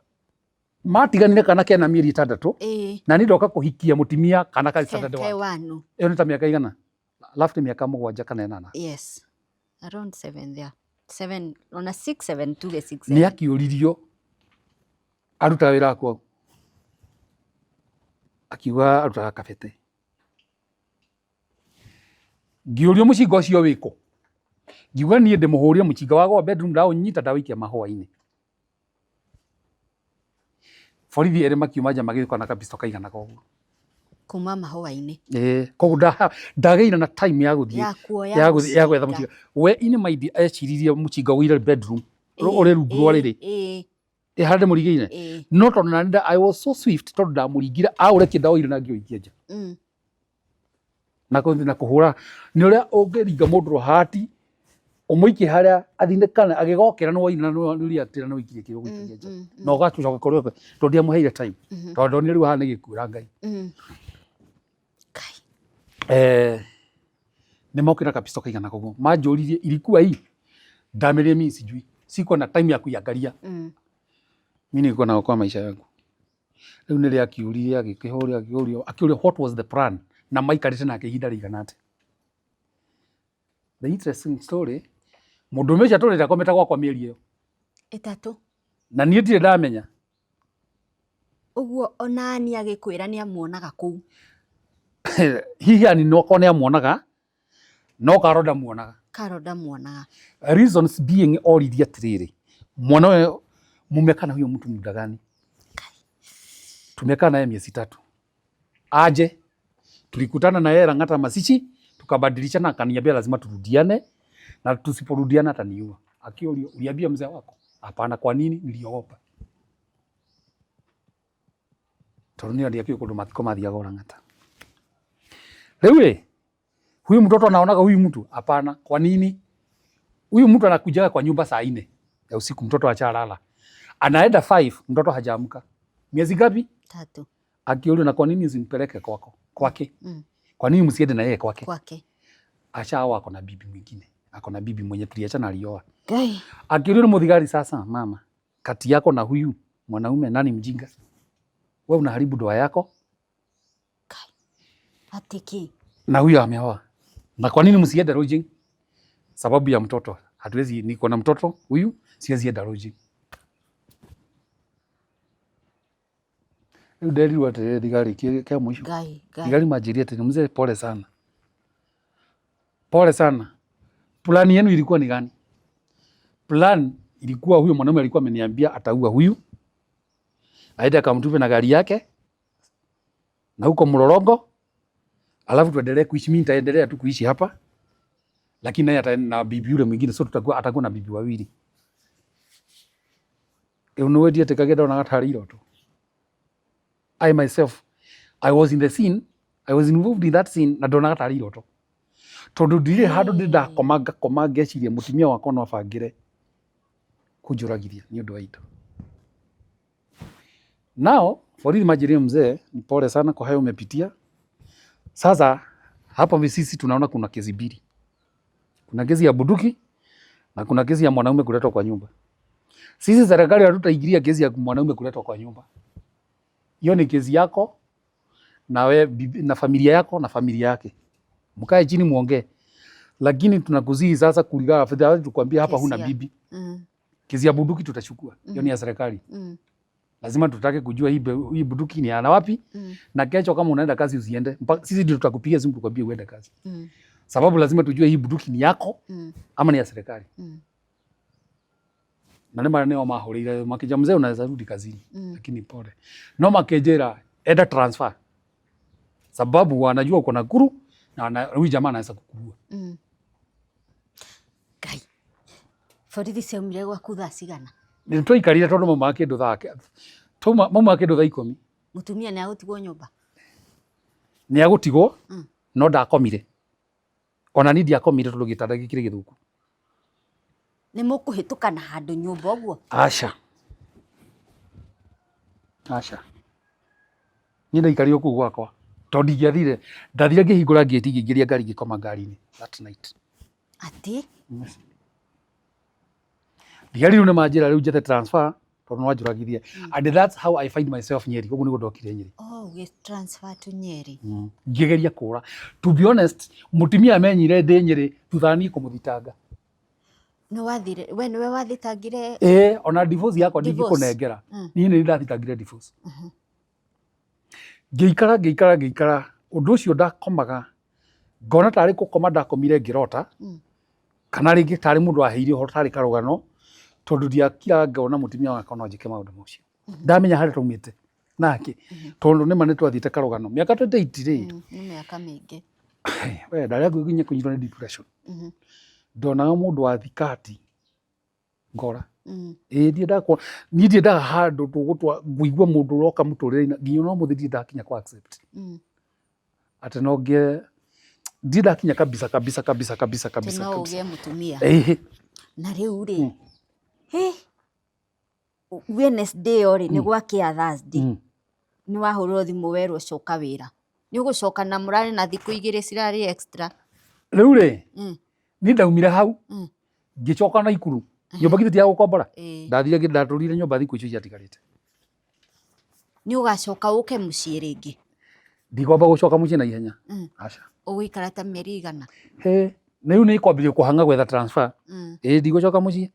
matiganire kana kena mieri 6 na ni ndoka kuhikia mutimia kana kari Saturday ke one. Wanu. Iyo ni ta miaka igana? Alafu ni miaka 7 kana 8. Yes, around 7 there, 7 ona 6 7, tuge 6. Ni akiũririo arutaga wĩra kwa akiuga arutaga kabete. Ngĩũrio mũcinga ũcio wĩkũ, ngiuga niĩ ndĩmũhũrire mũcinga wa gwa bedroom, ndaũnyita ndawĩikia mahũa-inĩ. Borithi erĩ makiuma nja magĩũka na kabisto kaigana koguo kuma mahũa-inĩ. Ĩĩ, koguo ndagĩire na time ya gũthiĩ ya kuoya ya gũthiĩ ya gwetha mũcinga. Mũcinga we in mind eciririe mũcinga ũire bedroom ũrĩ rungu rwa rĩrĩ ĩ harĩa ndĩmũrigĩire. No tondũ nani I was so swift tondũ ndamũringire aũrekie ndawoire na ngĩũikia nja. Na kũthi na kũhũra nĩ ũrĩa ũngĩringa mũndũ rũhati ũmũikie harĩa athinĩkane agĩgokĩra nĩ woina nĩ ũrĩa nĩ ũikirie kĩrĩa ũgũikagia nja na ũgacoka kũrĩ tondũ ndiamũheire time tondũ ndonire rĩu haha nĩ gĩkuĩra Ngai. Kai. Nĩ mokĩra kapisto kaigana koguo manjũririe ilikuwa hii, ndamerire mimi sijui, sikuwa na time ya kuiangalia. Mimi nilikuwa naokoa maisha yangu. Rĩu nĩ rĩakiũririe agĩkĩhũrio akĩũrio akĩũrio what was the plan na maikarĩte nake ihinda rĩigana atĩa. The interesting story, mũndũrũme ũcio atũrĩte akomete gwakwa mĩeri ĩyo 3. Na niĩ ndirĩ ndamenya. Ũguo onani agĩkwĩra nĩ amuonaga kũu. Hihi ani no akorwo nĩ amuonaga no Karo ndamuonaga. Karo ndamuonaga. Reasons being, oririe atĩrĩrĩ, mwana ũyũ mumekaa na huyo mtu muda gani? Tumekaa naye miezi 3. Aje tulikutana na yeye Lang'ata Masichi, tukabadilishana, akaniambia lazima turudiane na tusiporudiana ataniua. Akiurio, uliambia mzee wako? Hapana. Kwa nini? Niliogopa. Tondũ nĩ ndiakĩũĩ kũndũ mathiko mathiaga o Lang'ata. Rĩu rĩ, huyu mtoto anaonaga huyu mtu? Hapana. Kwa nini? Huyu mtu anakujaga kwa nyumba saa 4 ya usiku, mtoto achalala, anaenda 5, mtoto hajaamka. Miezi ngapi? 3. Akiuliwa, na kwa nini usimpeleke kwako kwake? Kwa nini msiende na yeye kwake? Kwake. Ashaoa, ako na bibi mwingine, ako na bibi mwenye tuliachana alioa. Ngai. Akiuliwa na mũthigari, sasa mama, kati yako na huyu mwanaume nani mjinga? We unaharibu ndoa yako. Kai. Atiki. Na huyu ameoa. Na kwa nini msiende lodging? Sababu ya mtoto. Hatuwezi, niko na mtoto huyu, siwezi enda lodging. Rĩu nderirwo atĩrĩrĩ, thigari kĩa mũico. Ngai, Ngai. Thigari manjĩrire atĩrĩ, mzee, pole sana. Pole sana. Plani yenu ilikuwa ni gani? Plan ilikuwa huyo mwanaume alikuwa ameniambia ataua huyu, aende akamtupe na gari yake na huko Mlolongo, alafu tuendelee kuishi. Mimi nitaendelea tu kuishi hapa, lakini naye ataenda na bibi yule mwingine, so tutakuwa atakuwa na bibi wawili. Rĩu nĩ wendietĩkagia ndonaga tarĩ iroto. I myself, I was in the scene, I was involved in that scene na ndonaga tarĩ iroto tondũ ndirĩ handũ ndĩ ndakoma ngakoma ngeciria mũtumia wakwa no abangĩre kũnjũragithia nĩ ũndũ wa indo. Nao borithi manjĩrire, mzee, ni pole sana kwa hayo umepitia. Sasa hapa sisi tunaona kuna kesi mbili, kuna kesi ya bunduki na kuna kesi ya mwanaume kuletwa kwa nyumba. Sisi serikali hatutaingilia kesi ya mwanaume kuletwa kwa nyumba. Hiyo ni kesi yako na we, na familia yako na familia yake, mkae chini muongee. Lakini tunakusihi sasa kulingana afadhali tukwambie hapa huna Kesi ya- bibi. Kesi ya bunduki tutachukua. Hiyo ni ya serikali. Lazima tutake kujua hii bunduki ni ya na wapi na kesho kama unaenda kazi usiende. Mpaka sisi ndio tutakupigia simu tukwambie uende kazi. Sababu lazima tujue hii bunduki ni yako ama ni ya serikali. Na nĩ mara nĩo mahũrĩire makĩnja mzee unaweza rudi kazini lakini pole. No makĩnjĩra enda transfer. Sababu wanajua uko Nakuru na huyu jamaa anaweza kukuua. Ngai, borithi ciaumire gwaku thaa cigana? Nĩ twaikarire tondũ maumaga kĩndũ thaa maumaga kĩndũ thaa 10. Mũtumia nĩ agũtigwo nyũmba? Nĩ agũtigwo no ndakomire. Ona niĩ ndiakomire tondũ gĩtanda gĩkĩrĩ gĩthũku. Nĩ mũkũhĩtũkana handũ nyũmba ũguo? Aca. Aca. Niĩ ndaikarire o kũu gwakwa tondũ ndingĩathire. Ndathire ngĩhingũra ngĩti ngĩingĩria ngari ngĩkoma ngari-inĩ that night. Atĩ? Thigari rĩu nĩ manjĩra rĩu njethe transfer tondũ no anjũragithie. And that's how I find myself Nyeri. Ũguo nĩguo ndokire Nyeri. Oh, ũgĩ transfer to Nyeri. Ngĩgeria kũra. To be honest, mũtumia amenyire ndĩ Nyeri thutha wa niĩ kũmũthitanga. Nĩ wathire, we nĩwe wathitangire? Ĩĩ, ona divorce yakwa Divorce. ndingĩkũnengera. Niĩ nĩ ndathitangire divorce. Ngĩikara ngĩikara ngĩikara ũndũ ũcio ndakomaga ngona tarĩ gũkoma ndakomire ngĩrota kana rĩngĩ tarĩ mũndũ waheire ũhoro tarĩ karũgano tondũ ndiakiraga ngona mũtumia wakwa no anjĩke maũndũ macio. Ndamenya harĩa twaumĩte nake tondũ nĩma nĩ twathiĩte karũgano mĩaka 28 rĩ. Nĩ mĩaka mĩingĩ. We ndarĩ hakuhĩ nginya kũnyitwo nĩ depression. Ndonaga mũndũ wa thikati ngora. Ĩĩ ndiendaga kuona, niĩ ndiendaga handũ tũgũtwa ngũigua mũndũ ũroka mũtũrĩre-inĩ nginya ona ũmũthĩ ndirĩ ndakinya kũ accept. Atĩ no ngĩe ndirĩ ndakinya kabisa kabisa kabisa kabisa Atĩ kabisa no kabisa. ũgĩe mũtumia. Ĩĩ. Na rĩu rĩ, hĩ, Wednesday ĩyo rĩ, nĩ gwakĩa Thursday. Nĩ wahũrĩrwo thimũ werwo coka wĩra. Nĩ ũgũcoka na mũrarĩ na thikũ igĩrĩ cirarĩ extra. Rĩu rĩ, niĩ ndaumire hau ngĩcoka Naikuru. Nyũmba githĩ ti ya gũkombora? Ndathire ndatũrire nyũmba thikũ icio ciatigarĩte. Nĩ ũgacoka ũke mũciĩ rĩngĩ? Ndikwamba gũcoka mũciĩ na ihenya. Aca. Ũgũikara ta mĩeri igana? Hĩ, rĩu nĩ kwambĩrĩria kũhang'a gwetha transfer. Ĩĩ ndigũcoka mũciĩ.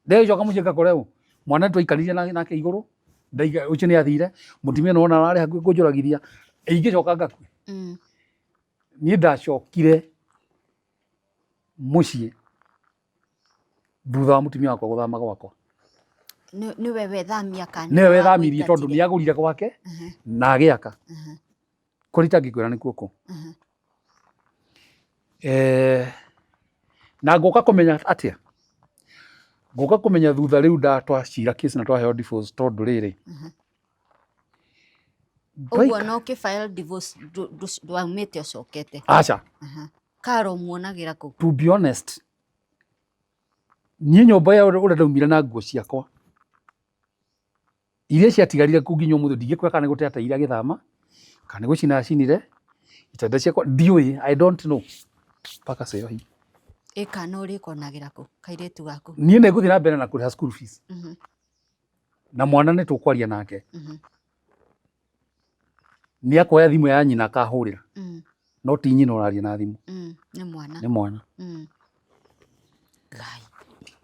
Ndĩgĩcoka mũciĩ ngakore ũ mwana twaikarire nake igũrũ ndaiga ũcio nĩ athire mũtumia nĩ wona ararĩ hakuhĩ kũnjũragithia ingĩcoka ngakue. Niĩ ndacokire mũciĩ thutha wa mũtumia wakwa gũthama gwakwa. Nĩwe wethamia kana Nĩwe wethamirie tondũ wagũingatire? nĩ agũrire gwake na agĩaka. Kũrĩa itangĩkwĩra nĩkuo kũ. Na ngũka kũmenya atĩa? Ngũka kũmenya thutha rĩu twacira case na twaheo divorce tondũ rĩrĩ. Ũguo no ũkĩ file divorce ndwaumĩte ũcokete? Aca. Karo muonagĩra kũ? To be honest, niĩ nyũmba ya ũrĩa ndaumire na nguo ciakwa iria ciatigarire kũu nginya ũmũthĩ ndingĩkwĩra kana nĩ gũte ateire agĩthama kana nĩ gũcina acinire itanda ciakwa ndiũĩ, I don't know mpaka sasa hii. Ĩ kana ũrĩkonagĩra kũ kairĩtu gaku? Niĩ nĩ ngũthiĩ na mbere na kũrĩha school fees. Na mwana nĩ tũkwaria nake. Nĩ akuoya thimũ ya nyina akahũrĩra. No ti nyina ũraria na thimũ. Nĩ mwana. Nĩ mwana. Ngai.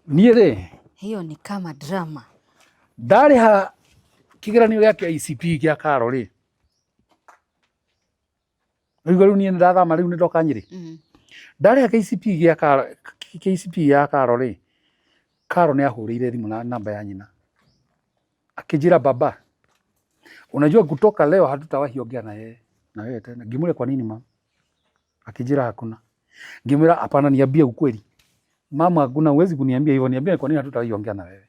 Niĩ rĩ, Hiyo ni kama drama. Ndarĩha kĩgeranio gĩa KCPE gĩa Karo rĩ, rĩu rĩu niĩ nĩ ndathama rĩu nĩ ndoka Nyĩrĩ. Ndarĩha KCPE gĩa Karo, KCPE ya Karo rĩ, Karo nĩ ahũrĩire thimũ na namba ya nyina. Akĩnjĩra baba, unajua kutoka leo hatutawahi ongea na yeye na wewe tena. Ngĩmwĩra kwa nini mama? Akĩnjĩra hakuna. Ngĩmwĩra hapana, niambie ukweli. Mama hakuna, huwezi kuniambia hivyo, niambie kwa nini hatutawahi ongea na wewe.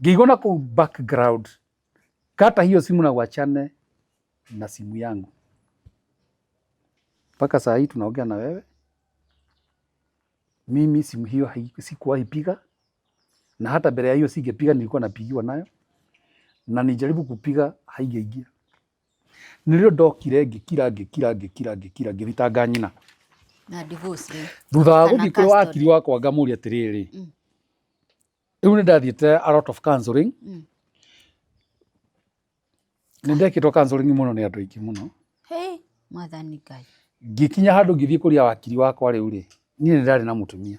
Ngĩigua na kũu background, kata hiyo simu na uachane na simu yangu. Mpaka saa hii tunaongea na wewe. Mimi simu hiyo sikuwahi piga, na hata mbele ya hiyo singepiga, nilikuwa napigiwa nayo, na nijaribu kupiga haingeingia. Nĩrĩo ndokire ngĩkira ngĩkira ngĩkira ngĩkira ngĩthitanga nyina. Na divorce rĩ? Thutha wa Kana gũthiĩ kũrĩ custody. wakiri wakwa ngamũria atĩrĩrĩ, rĩu nĩ ndathiĩte a lot of counseling. Nĩ ndekĩtwo counseling mũno nĩ andũ aingĩ mũno. Hey, Mwathani Ngai. Ngĩkinya handũ ngĩthiĩ kũrĩa wakiri wakwa rĩu rĩ, Niĩ nĩ ndarĩ na mũtumia,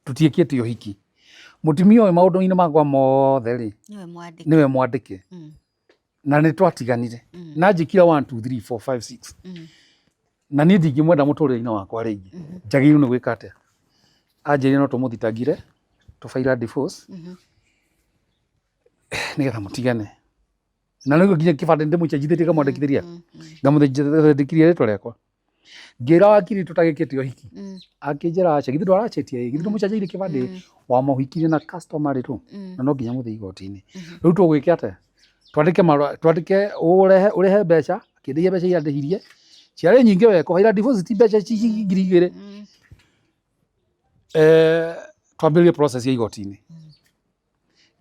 tũtiĩkĩte ũhiki. Mũtumia ũyũ maũndũ-inĩ makwa mothe rĩ, Nĩwe mwandĩke. nĩwe mwandĩke. Na nĩ twatiganire. Na anjĩkire 1 2 3 4 5 6. Na niĩ ndingĩmwenda mũtũrĩre-inĩ wakwa rĩngĩ. Njagĩrĩirwo nĩ gwĩka atĩa? Anjĩrire no tũmũthitangire, tũ file divorce, nĩgetha mũtigane. Na rĩu nginya kĩbandĩ ndĩmũcenjithĩtie ngamwandĩkithĩria. Ngamũandĩkithĩria rĩtwa rĩakwa. Ngĩra wakiri tũtagĩkĩte ũhiki. Akĩnjĩra aca, githĩ ndwaracenjia ĩ, githĩ ndũmũcenjeirie kĩbandĩ wamũhikirie na customary rũ, na no nginya mũthiĩ igoti-inĩ. Rĩu tũgwĩka atĩa? Twandĩke marũa, twandĩke ũrehe ũrĩhe mbeca, akĩndĩhia mbeca iria andĩhirie, ciarĩ nyingĩ we, kũbaira divorce ti mbeca 2000. Twambĩrĩrie process ya igoti-inĩ.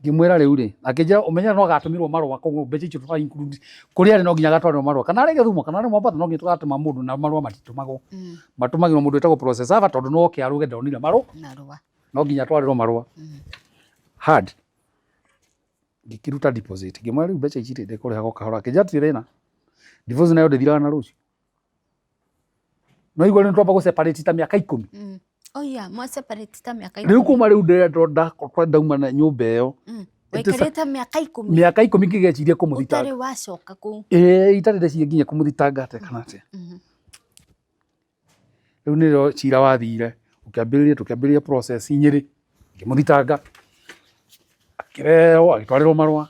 Ngĩmwĩra rĩu rĩ, akĩnjĩra ũmenye no agatũmĩrwo marũa koguo mbeca icio tũra include kũrĩa arĩ no nginya agatwarĩrwo marũa kana arĩ Gĩthumo kana arĩ Mombasa no nginya tũgatũma mũndũ na marũa matitũmagwo. Matũmagĩrwo mũndũ wĩtagwo process server tondũ no oke arũge ndonire marũa. Marũa. No nginya atwarĩrwo marũa. Hard. Ngĩkĩruta deposit ngĩmwĩra rĩu mbeca ici rĩ ndĩkũrĩhaga o kahora. Akĩnjĩra hatirĩ thĩna. Divorce nayo ndĩthiraga na rũciũ. No igua rĩu twamba gũ separate ta mĩaka 10. Oh yeah, mwa separate ta mĩaka Rĩu 10. kuma rĩu ndĩrenda ndauma na nyũmba ĩyo. Waikarĩte mĩaka 10. Mĩaka 10 ngĩgeciria kũmũthitanga. Ũtarĩ wacoka kũu. Ĩĩ itarĩ ndeciria nginya kũmũthitanga atĩa kana atĩa. Rĩu nĩrĩo cira wathire ũkĩambĩrĩria tũkĩambĩrĩria process Nyĩrĩ ngĩmũthitanga akĩrehwo agĩtwarĩrwo marũa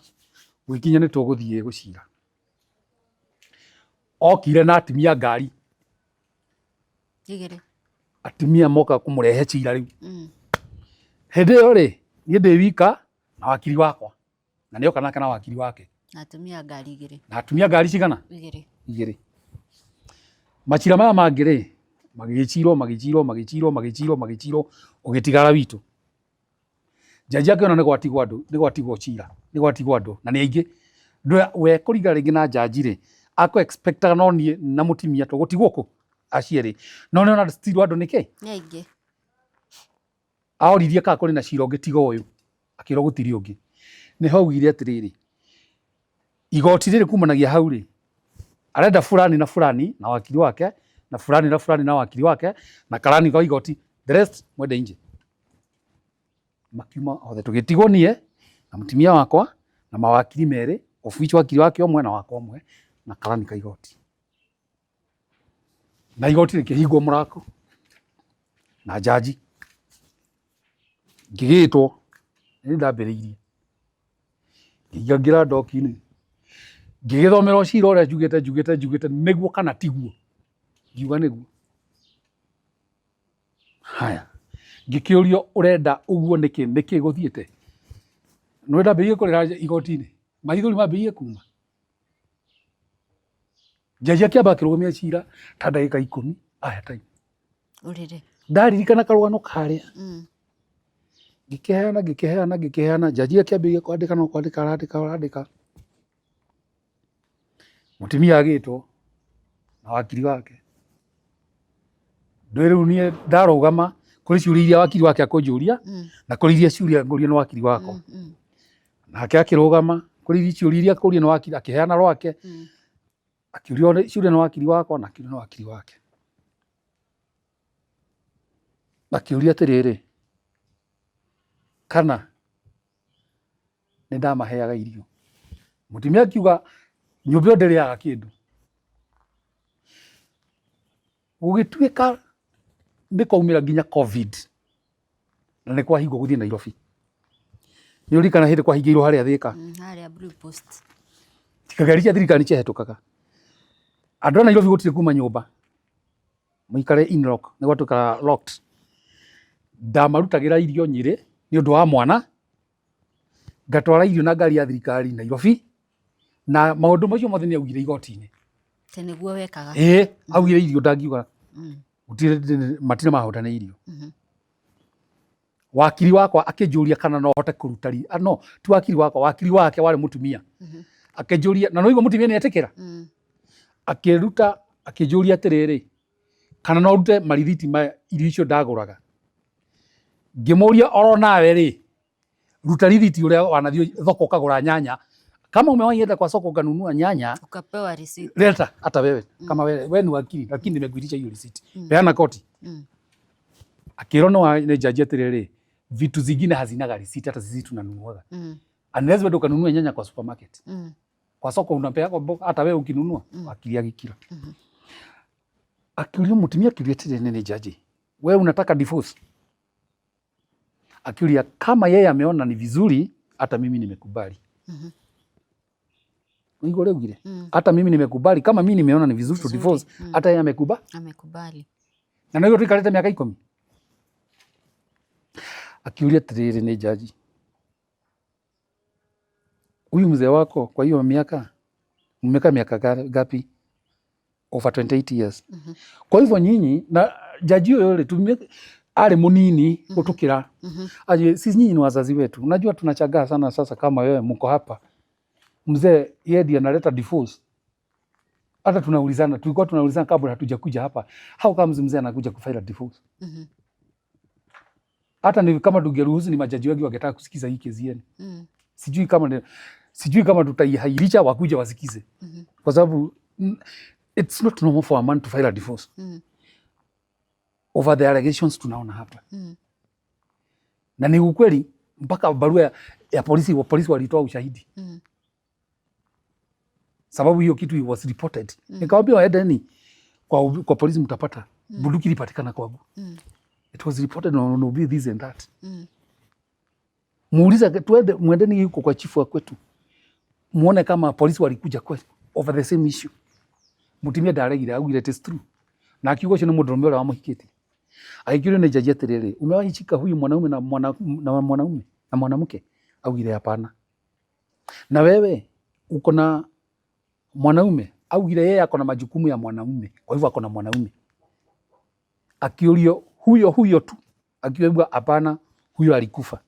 gũgĩkinya nĩ tũgũthiĩ gũcira. Okire na atumia ngari. Igĩrĩ. Atumia moka kũmũrehe cira rĩu. Hĩndĩ ĩyo rĩ, niĩ ndĩ wika na wakiri wakwa na nĩoka nake na wakiri wake. Na atumia ngari igĩrĩ. Na atumia ngari cigana? Igĩrĩ. Igĩrĩ. Macira maya mangĩ rĩ, magĩgĩcirwo magĩcirwo magĩcirwo magĩcirwo magĩcirwo ũgĩtigara witũ. Jaji akĩona nĩ gwatigwo andũ, nĩ gwatigwo cira, nĩ gwatigwo andũ na nĩ aingĩ. We kũringa rĩngĩ na jaji rĩ, akũ expect aga no niĩ na mũtumia tũgũtigwo kũ acio erĩ. No nĩ ona still andũ nĩ kĩ? Nĩ aingĩ. Oririe kana kũrĩ na cira ũngĩ tiga ũyũ, akĩrwo gũtirĩ ũngĩ. Nĩho augire atĩrĩrĩ, igoti rĩrĩ kumanagia hau rĩ, arenda fulani na fulani na wakiri wake, na fulani na fulani na wakiri wake, na karani kwa igoti, the rest mwende nje. Makiuma othe tũgĩtigwo niĩ na mũtumia wakwa na mawakiri merĩ, of which wakiri wake ũmwe na wakwa ũmwe na karani ka igoti. Na igoti rĩkĩhingwo mũrango na jaji, ngĩgĩtwo nĩ ndambĩrĩirie, ngĩingĩra ndoki-inĩ, ngĩgĩthomerwo cira ũrĩa njugĩte njugĩte njugĩte nĩguo kana tiguo, ngiuga nĩguo. Haya, ngĩkĩũrio ũrenda ũguo nĩkĩ, nĩkĩ gũthiĩte? Nĩ ndambĩrĩirie kũrĩra igoti-inĩ, maithori mambĩrĩirie kuma. Jaji akĩamba akĩrũgamia cira ta ndagĩka 10 aya time. Ũrĩre. Ndaririkana karũgano karĩa. Ngĩkĩheana ngĩkĩheana ngĩkĩheana, jaji akĩambĩrĩria kwandĩka no kwandĩka arandĩka arandĩka. Mũtumia agĩtwo na wakiri wake. Ndũĩ rĩu niĩ ndarũgama kũrĩ ciũria iria wakiri wake akũnjũria na kũrĩ iria ciũria ngũrio nĩ wakiri wakwa. Nake akĩrũgama kũrĩ ciũria iria akũrio nĩ wakiri akĩheana rwake, akĩũrio ciũria nĩ wakiri wakwa na akĩũrio nĩ wakiri wake. Akĩũria atĩrĩrĩ, kana nĩ ndamaheaga irio. Mũtumia akiuga nyũmba ĩyo ndĩrĩaga kĩndũ. Gũgĩtuĩka nĩ kwaumĩra nginya Covid na nĩ kwahingwo gũthiĩ Nairobi. Nĩ ũririkana hĩndĩ kwahingĩirwo harĩa Thika? Harĩa Blue Post. Ngari cia thirikari nĩ ciahĩtũkaga. Andũ a Nairobi gũtirĩ kuma nyũmba, mũikare in lock, nĩ gwatuĩkaga locked. Ndamarutagĩra irio Nyĩrĩ nĩ ũndũ wa mwana, ngatwara irio na ngari ya thirikari Nairobi, na maũndũ macio mothe nĩ augire igoti-inĩ. Atĩ nĩguo wekaga. Ĩĩ, augire irio ndangiuga gũtirĩ, matirĩ mahota nĩ irio. Wakiri wakwa akĩnjũria kana no hote kũruta ri, no ti wakiri wakwa, wakiri wake warĩ mũtumia. Akĩnjũria, na no igua mũtumia nĩ etĩkĩra. Akĩruta, akĩnjũria atĩrĩrĩ, kana no rute marithiti ma irio icio ndagũraga. Ngĩmũria oro nawe rĩ, ruta rithiti ũrĩa wanathiĩ thoko ũkagũra nyanya. Kama umewahi enda kwa soko ukanunua nyanya, ukapewa receipt. Leta hata wewe kama wewe, wewe ni wakili lakini nimekuitisha hiyo receipt. Peana koti. Akĩrwo nĩ jaji atĩrĩrĩ, vitu zingine hazinaga receipt, hata sisi tunanunuaga. Unless wewe ukanunua nyanya kwa supermarket. Kwa soko unapeagwo mboga hata wewe ukinunua. Akiria gĩkira. Akiuria mũtumia, akiuria atĩrĩrĩ, nĩ jaji, wewe unataka divorce? Akiuria kama yeye ameona ni vizuri, hata mimi nimekubali. Niguo rĩugire. Hata mimi nimekubali, kama mimi nimeona ni vizuri to Vizuri. divorce, hata yeye amekubali. Amekubali. Na nĩguo tũikarĩte mĩaka 10. Akiuria atĩrĩrĩ, nĩ jaji, huyu mzee wako kwa hiyo miaka mmekaa miaka ngapi? Over 28 years. Kwa hivyo nyinyi na jaji huyo rĩ tumie arĩ mũnini gũtũkĩra. Aje, sisi nyinyi ni wazazi wetu, unajua tunachagaa sana sasa kama wewe mko hapa, mzee yeye ndiye analeta divorce. Hata tunaulizana, tulikuwa tunaulizana kabla hatujakuja hapa, how comes mzee anakuja kufile divorce? Hata ni kama tungeruhusu ni majaji wengi wangetaka kusikiza hii kesi yenu. Sijui kama tutaihairisha wakuja wasikize. Kwa sababu it's not normal for a man to file a divorce. Over the allegations tunaona hapa. Na ni ukweli mpaka barua ya polisi, wa polisi walitoa ushahidi. Sababu hiyo kitu was reported. Nikamwambia waendeni kwa polisi mtapata. Bunduki ilipatikana kwangu. It was reported on on this and that. Muulize, twende, mwendeni huko kwa chifu wa kwetu. Muone kama polisi walikuja kwetu over the same issue. Mutumia ndaregire, augire it is true. Na akiuga ũcio nĩ mũndũrũme ũrĩa wamũhikĩtie. Agĩkĩũrio nĩ jaji atĩrĩrĩ, umewahi shika huyu mwanaume na mwanaume na mwanamke? Augire hapana. Na wewe uko na mwanaume? Augire yeye ako na majukumu ya mwanaume, kwa hivyo ako na mwanaume. Akiurio huyo huyo tu, akiambiwa hapana, huyo alikufa.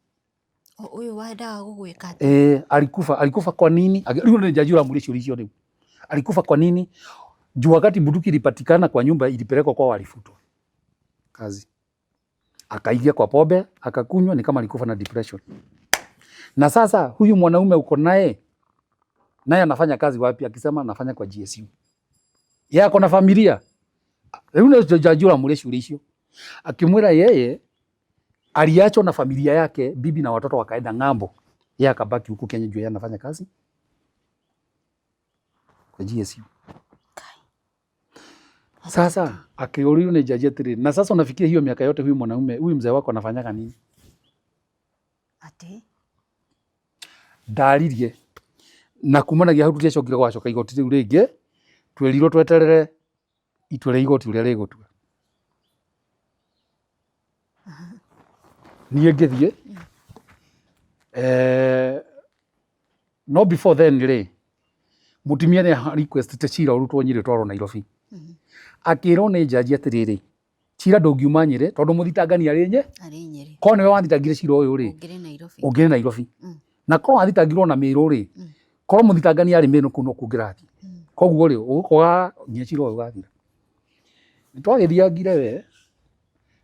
Ũyũ wendaga gũgwĩka atĩa? Eh, alikufa. Alikufa kwa nini? Rĩu nĩ jaji ũramũria ciũria icio rĩu. Alikufa kwa nini? Juu wakati bunduki ilipatikana kwa nyumba ilipelekwa kwa walifutwa kazi, akaingia kwa pombe akakunywa, ni kama alikufa na depression. Na sasa huyu mwanaume uko naye, naye anafanya kazi wapi? Akisema anafanya kwa GSU. Yeye ako na familia. Rĩu nĩ jaji ũramũria ciũria icio, akimwĩra yeye aliachwa na familia yake, bibi na watoto wakaenda ng'ambo, yeye akabaki huku Kenya juu yeye anafanya kazi kwa GSU. Sasa akiuliwa ni jaji atĩrĩrĩ, na sasa unafikiria hiyo miaka yote huyu mwanaume, huyu mzee wako anafanyaga nini? Atĩ? Ndaririe na kumanagia hau tutiacokire gwacoka igoti rĩu rĩngĩ, twerirwo tweterere itua rĩa igoti ũrĩa rĩgũtua. Niĩ ngĩthiĩ, no before then rĩ, mũtumia nĩ requestĩte cira ũrutwo Nyĩrĩ ũtwarwo Nairobi. Akĩrwo nĩ jaji atĩrĩrĩ, cira ndũngiuma Nyĩrĩ tondũ mũthitangani arĩ nye, Arĩ Nyĩrĩ. korwo nĩwe wathitangire cira ũyũ rĩ, Ũngĩrĩ Nairobi. Ũngĩrĩ Nairobi. Na korwo wathitangirwo na Mĩrũ rĩ, korwo mũthitangani arĩ Mĩrũ kũu nokuo ũngĩrathiĩ. Koguo rĩ, ũgũkora nginya cira ũyũ ũgathira. Nĩ twagĩthiangire we,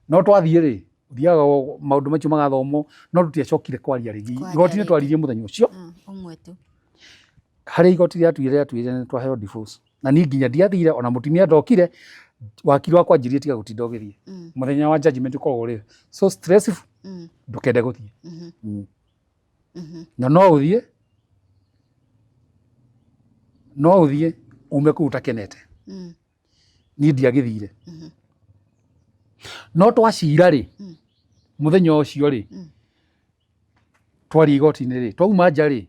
no twathiĩ rĩ, ũthiaga maũndũ macio magathomwo, no tũtiacokire kwaria rĩngĩ. Kwaria Igoti nĩ rĩngĩ. twaririe mũthenya ũcio. Ũmwe tu. Harĩa igoti rĩatuire rĩatuire nĩ twaheo divorce. Na niĩ nginya ndiathire ona mũtumia ndokire, wakiri wakwa anjĩrire tiga gũtinda ũgĩthiĩ. Mũthenya wa judgment ũkoragwo ũrĩ so stressful, ndũkende gũthiĩ. Na no ũthiĩ ume kũu ũtakenete. Niĩ ndiagĩthire. No twacira rĩ, mũthenya ũcio rĩ, twaria igoti-inĩ rĩ, twauma nja rĩ,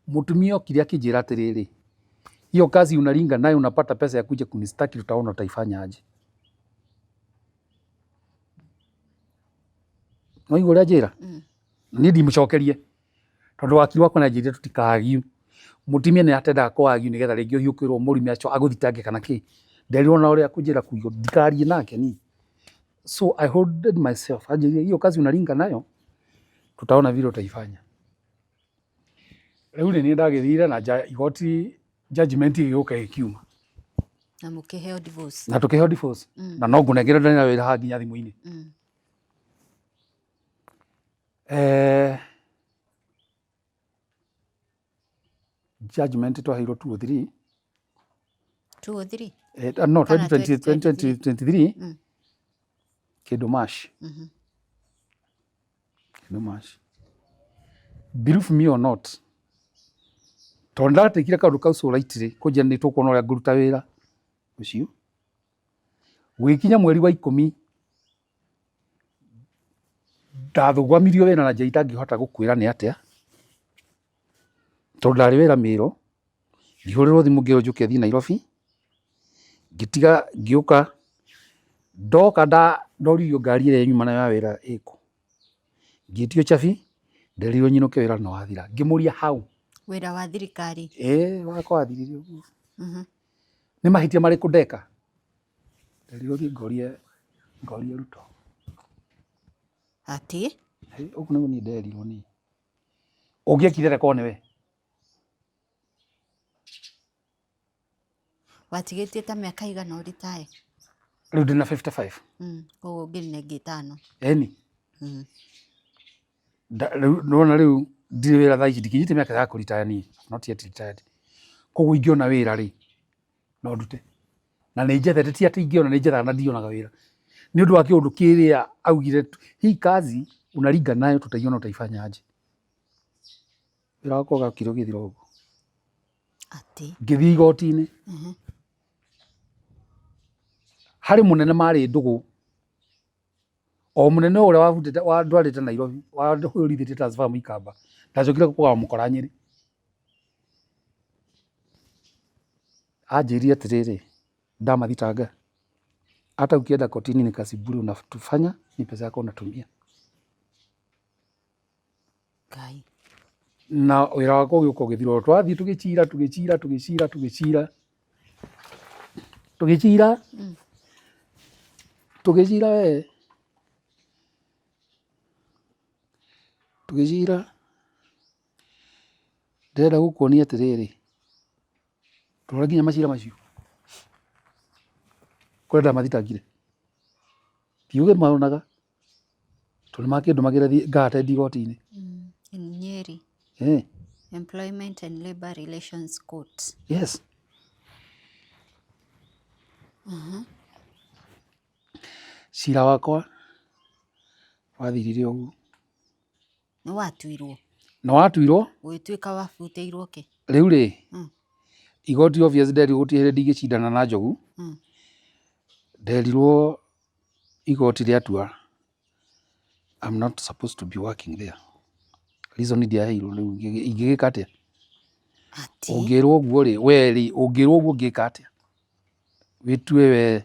mũtumia okire akĩnjĩra atĩrĩrĩ, hiyo kazi unaringa nayo unapata pesa ya kuja kunistaki, tutaona utaifanya aje. Waigua ũrĩa anjĩra? Niĩ ndimũcokerie tondũ wakiri wakwa nĩ anjĩrire tũtikaargue. Mũtumia nĩ atendaga kũ-argue nĩgetha rĩngĩ ũhiũkĩrwo mũrime acio agũthitange kana kĩ. Nderirwo na ũrĩa akũnjĩra kuigwo ndikarie nake niĩ. So I holded myself. Anjĩrire hiyo kazi unaringa nayo tutaona vile utaifanya. Rĩu nĩ niĩ ndagĩthire na igoti judgment ĩgĩũka ĩkiuma. Na mũkĩheo divorce. Na tũkĩheo divorce. Na no ngũnengere ndarĩ na wĩra haha nginya thimũ-inĩ. Judgment twaheirwo 203. 203? No, Kana 2023. 2023. Kĩndũ mash. Kĩndũ mash. Believe me or not, tondũ ndatekire kaũndũ kau so lightly kũnjĩra nĩ tũkuona ũrĩa ngũruta wĩra ũcio. Gũgĩkinya mweri wa 10 ndathũgwamirio wĩra na njĩra itangĩhota gũkwĩra nĩ atĩa, tondũ ndarĩ wĩra Mĩrũ, ngĩhũrĩrwo thimũ ngĩrwo njũke thiĩ Nairobi, ngĩtiga ngĩũka, ndoka ndoririo ngari ĩrĩa nyuma nayo ya wĩra ĩkũ, ngĩtio cabi, nderirwo nyinũke wĩra nĩ wathira, ngĩmũria how. Wĩra wa thirikari? Ĩĩ wakwa wathirire ũguo. Nĩ mahĩtia marĩkũ ndeka? Nderirwo thiĩ ngorie ngorie Ruto. Atĩ? Ũguo nĩguo niĩ nderirwo niĩ. Ũngĩekire atĩa korwo nĩwe? Watigĩtie ta mĩaka igana ũritae? Rĩu ndĩna 55. Koguo ũngĩrĩ na ĩngĩ ĩtano. Ĩni. Rĩu nĩwona rĩu ndirĩ wĩra thaa ici ndikinyĩtie mĩaka ya kũritaya niĩ, not yet retired. Koguo ingĩona wĩra rĩ, no ndute. Na nĩ njethete ti atĩ ingĩona nĩ njethaga na ndionaga wĩra. Nĩ ũndũ wa kĩũndũ kĩrĩa augire hii kazi unaringa nayo tutaiona utaifanya aje. Wĩra wakwa ũgakira ũgĩthira ũguo. Atĩ? Ngĩthiĩ igoti-inĩ. Harĩ mũnene marĩ ndũgũ o munene uria wabutite wandwarite Nairobi wahũrithĩtie transfer Muikamba ndacokire kũgamũkora Nyĩrĩ. Anjĩrire atĩrĩrĩ, ndamathitanga hata ukienda kotini ni kazi bure unatufanya ni pesa yako unatumia. Ngai. Na wĩra wakwa ũgĩũka ũgĩthira twathiĩ tũgĩcira tũgĩcira tũgĩcira tũgĩcira tũgĩcira tũgĩcira we tũgĩcira ndĩrenda gũkuonia atĩrĩrĩ rora nginya macira macio kũrĩa ndamathitangire thiĩ ũkĩmonaga tondũ nĩmakĩndũmagĩra thiĩ nga attend igoti-inĩ. In Nyeri. Eh. Employment and Labor Relations Court. Yes. Cira wakwa wathirire ũguo. Nĩ watuirwo? Nĩ watuirwo. Ũgĩtuĩka wabutĩirwo kĩ? Rĩu rĩ, igoti obvious nderirwo gũtirĩ hĩndĩ ndingĩcindana na Njogu. Nderirwo igoti rĩatua I'm not supposed to be working there. Reason ndiaheirwo rĩu ingĩgĩka atĩa? Atĩ? Ũngĩrwo ũguo rĩ, we rĩ, ũngĩrwo ũguo ũngĩka atĩa? Wĩtue we.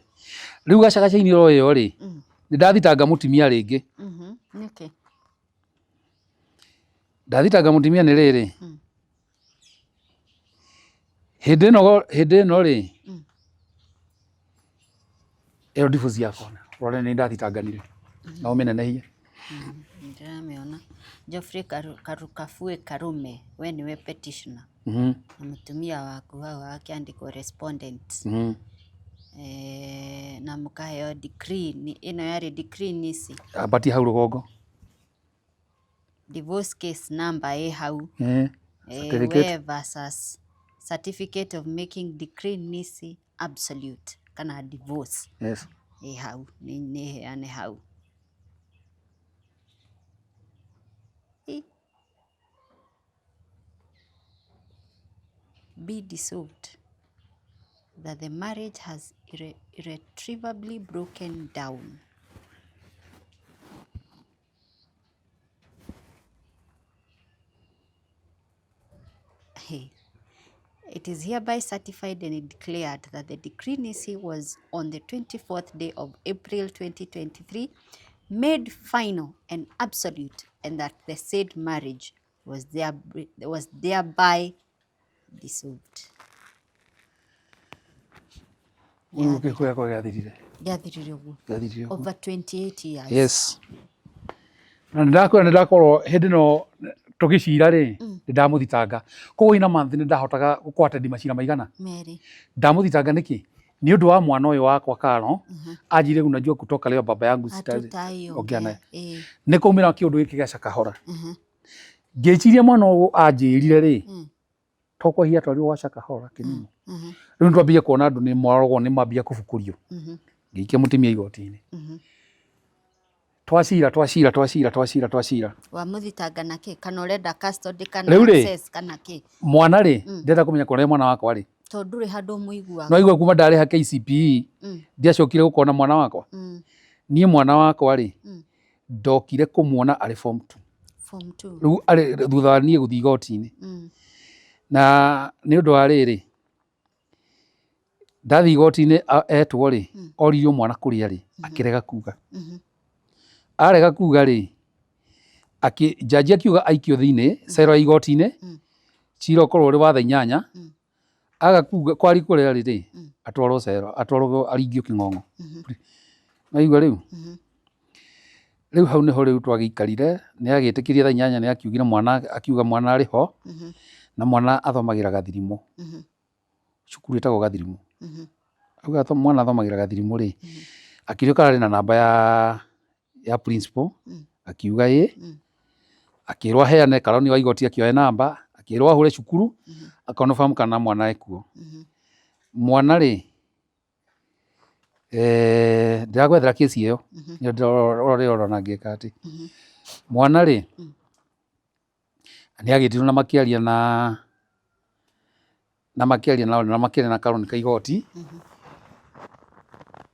Rĩu gacagaca-inĩ o ĩyo rĩ, nĩ ndathitanga mũtumia rĩngĩ. Nĩkĩ? Ndathitanga mũtumia nĩ rĩrĩ, hĩndĩ ĩno rĩ, ĩyo divorce yakwa rora nĩ ndathitanganire na ũmĩnenehie. Ndĩramĩona. Geoffrey Karukabue Karume, we nĩwe petitioner. Na mũtumia waku hau hakĩandĩkwo respondent. Na mũkaheo decree, ĩno yarĩ decree nisi. Ambatia hau rũgongo. Divorce case number ĩ hau. Certificate. We versus certificate of making decree nisi absolute kana divorce. Yes. Ĩ hau, nĩ heane hau. Be dissolved that the marriage has irretrievably broken down. Hey. It is hereby certified and declared that the decree nisi was on the 24th day of April 2023 made final and absolute, and that the said marriage was thereby dissolved. Ũguo gĩkuũ gĩakwa gĩathirire. Gĩathirire ũguo. Gĩathirire ũguo. Over 28 years. Yes. Na nĩndakwĩra nĩndakorwo hĩndĩ ĩno tũgĩcira rĩ, nĩndamũthitanga. Koguo ina month nĩndahotaga gũ attend macira maigana? Merĩ. Ndamũthitanga nĩkĩ? Nĩ ũndũ wa mwana ũyũ wakwa Karo, anjĩrire unajua kutoka leo baba yangu sitaongea naye. Nĩ kwaumĩra kĩũndũ gĩkĩ gĩa Shakahola. Ngĩciria mwana ũyũ anjĩrire rĩ, to kwa hihi atwarirwo gwa Shakahola kĩnini. Rĩu nĩtwambia kuona andũ nĩ marogwo nĩ mambia kũbukũrio. Ngĩikia mũtumia igoti-inĩ. Twacira twacira twacira twacira twacira. Wamũthitanga na kĩ? Kana ũrenda custody kana Rĩu rĩ, access kana kĩ? Mwana rĩ, ndĩrenda kũmenya kũrĩa mwana wakwa rĩ. Tondũ ndũrĩ handũ ũmũiguaga. No igua kuma ndarĩha KCPE ndiacokire gũkona mwana wakwa. Niĩ mwana wakwa rĩ, ndokire kũmuona arĩ form 2. Form 2. Rĩu arĩ thutha wa niĩ gũthiĩ igoti-inĩ. Na nĩ ũndũ wa rĩrĩ, ndathiĩ igoti-inĩ etwo rĩ, oririo mwana kũrĩa rĩ, akĩrega kuga. Arega kuga rĩ, njanji akiuga aikio thĩinĩ cero ya igoti-inĩ, cira ũkorwo ũrĩ wa thaa 8, aga kuga kwari kũrĩa rĩ rĩ, atwarwo cero, atwarwo aringio kĩng'ong'o. Waigua rĩu? Rĩu hau nĩho rĩu twagĩikarire, nĩ agĩtĩkĩria thaa 8 nĩ akiugire mwana, akiuga mwana arĩ ho, na mwana athomagĩra Gathirimũ. Cukuru ĩtagwo Gathirimũ. Auga mwana athomagĩra Gathirimũ rĩ, akĩũrio kana arĩ na namba ya principal, akiuga ĩ, akĩrwo aheane karoni wa igoti akĩoya namba, akĩrwo ahũre cukuru, a confirm kana mwana ekuo. Mwana rĩ, ndĩragwethera kesi ĩyo, nĩyo ndĩrora ngĩka atĩ. Mwana rĩ, nĩ agĩtirwo na makĩaria na makĩaria na makĩaria na karoni ka igoti,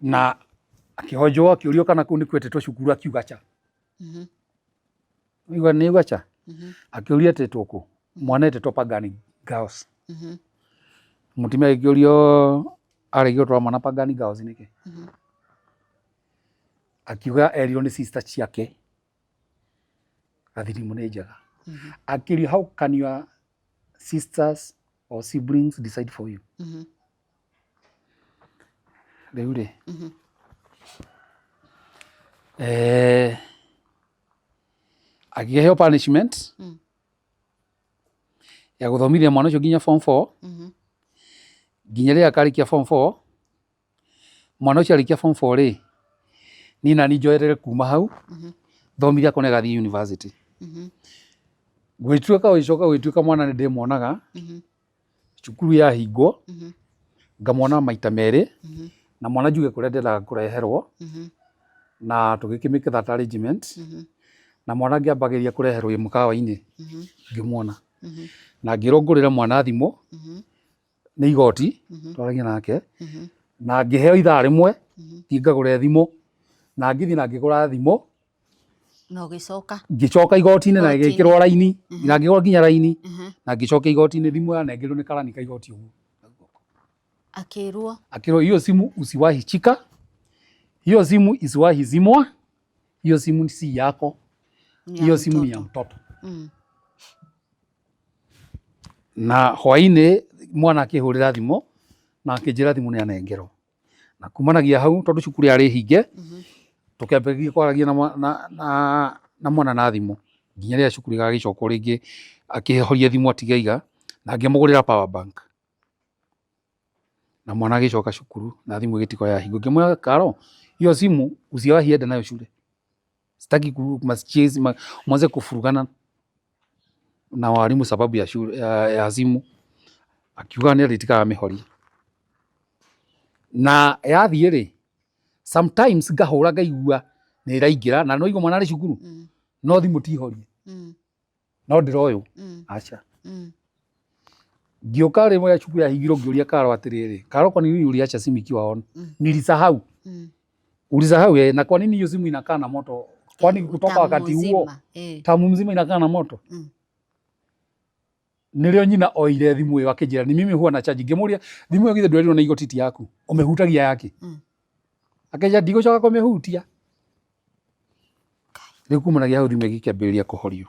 na akĩhonjwo akĩũrio kana kũu nĩ kwetĩtwo cukuru akiuga cha. Waigua nĩ auga cha? Akĩũrio etĩtwo kũ? Mwana etĩtwo Pagani Girls. Mũtumia agĩkĩũrio aregire gũtwara mwana Pagani Girls nĩkĩ? Akiuga erirwo nĩ sister ciake Gathirimũ nĩ njega. Akĩũrio how can your sisters or siblings decide for you? Rĩu rĩ, akĩheo punishment ya gũthomithia mwana ũcio nginya form 4, nginya rĩrĩa akarĩkia form 4. Mwana ũcio arĩkia form 4 rĩ, niĩ nani njoerere kuma hau thomithia akone agathiĩ university. Gwĩtuĩka gũgĩcoka gũgĩtuĩka mwana nĩ ndĩmuonaga cukuru yahingwo, ngamwona maita merĩ, na mwana njuge kũrĩa ndendaga kũreherwo, na tũgĩkĩ that arrangement, na mwana ngĩambagĩria kũreherwo mũkawa-inĩ ngĩmuona, na ngĩrwo ngũrĩre mwana thimũ nĩ igoti twaragia nake, na ngĩheo ithaa rĩmwe thiĩ ngagũre thimũ, na ngĩthiĩ na ngĩgũra thimũ. Na ũgĩcoka? Ngĩcoka igoti-inĩ na Igoti-inĩ. ĩgĩkĩrwo raini, na ngĩgũra nginya raini, na ngĩcoka igoti-inĩ, thimũ yanengerirwo nĩ karani ka igoti ũguo. Akĩrwo? Akĩrwo hiyo simu usiwahi shika, hiyo simu isiwahi zimwa, hiyo simu si yako, Ni ya hiyo simu ni ya mtoto. mtoto. Na hwainĩ mwana akĩhũrĩra thimũ na akĩnjĩra thimũ nĩ anengerwo, na kumanagia hau tondũ cukuru yarĩ hinge, tũkĩambĩrĩria kwaragia na mwana na thimũ nginya rĩrĩa cukuru ĩgagĩcokwo rĩngĩ, akĩhoria thimũ atigaiga na ngĩmũgũrĩra power bank, na mwana agĩcoka cukuru na thimũ ĩgĩtigwo yahingwo. Ngĩmwĩra, "Karo, hiyo simu usiwahi enda nayo shule, sitaki mwanze kufurugana na walimu sababu ya shule, ya simu." Akiuga nĩ arĩtigaga amĩhoria na yathiĩ rĩ, sometimes ngahũra ngaigua nĩ ĩraingĩra na no igua mwana arĩ cukuru, no thimũ ti horie, no ndĩroywo aca. Ngĩũka rĩmwe cukuru yahingirwo, ngĩũria Karo atĩrĩrĩ, "Karo, kwa nini uliacha simu ikiwa on?" "Nilisahau." "Ulisahau eh, na kwa nini hiyo simu inakaa na moto? Kwani kutoka Tamu wakati huo mzima. Tamu mzima inakaa na moto?" Nĩrĩo nyina oire thimũ ĩyo akĩnjĩra ni mimi huwa na charge. Ngĩmũria, "Thimũ ĩyo githĩ ndwerirwo nĩ igoti ti yaku, ũmĩhutagia yake?" Akĩnjĩra, "Ndigũcoka kũmĩhutia." Rĩu kumanagia hau thimũ ĩgĩkĩambĩrĩria kũhorio.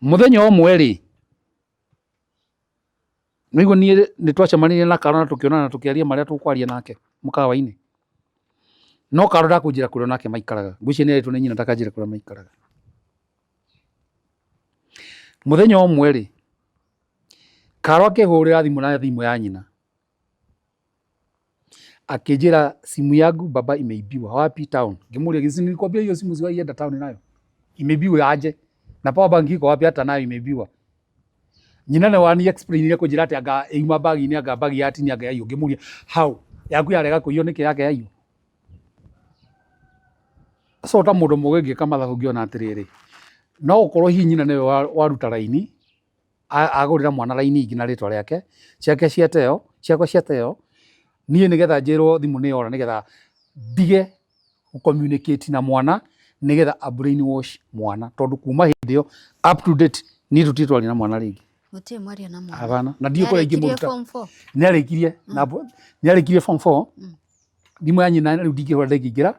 Mũthenya ũmwe rĩ, nĩguo niĩ nĩ twacemanirie na Karo na tũkĩonana na tũkĩaria marĩa tũkwaria nake mũkawa-inĩ, no Karo ndakũnjĩra kũrĩa nake maikaraga. Ngwĩciria nĩ erĩtwo nĩ nyina ndakanjĩre kũrĩa maikaraga. Mũthenya ũmwe rĩ, Karo akĩhũrĩra thimũ na thimũ ya nyina, akĩnjĩra, "Simu yangu baba imeibiwa." "Wapi?" "Town." Ngĩmũria, "Si nilikwambia hiyo simu siwahi enda town nayo? Imeibiwa aje? Na power bank iko wapi? Hata nayo imeibiwa." Nyina nĩ wani explain kũnjĩra atĩ anga ĩuma bagi-inĩ, anga bagi ya tini anga yaiywo. Ngĩmũria, "How yaku yarega kũiywo nĩkĩ yake yaiywo?" So ta mũndũ mũgĩ ngĩka mathabu ngĩona atĩrĩrĩ, no gũkorwo hihi nyina nĩwe waruta raini, agũrĩra mwana raini ingĩ na rĩtwa rĩake, ciake ciateo, ciakwa ciateo, niĩ nĩgetha njĩrwo thimũ nĩ yora nĩgetha ndige gũ communicate na mwana nĩgetha a brain wash mwana, tondũ kuma hĩndĩ ĩyo up to date niĩ tũtirĩ twaria na mwana rĩngĩ. Gũtirĩ mwaria na mwana. Hapana, na ndiũĩ kũrĩa Nĩarĩkirie ingĩmũruta. form four? Nĩarĩkirie na nĩarĩkirie form 4. Thimũ ya nyina rĩu ndingĩhũra ndĩngĩingĩra.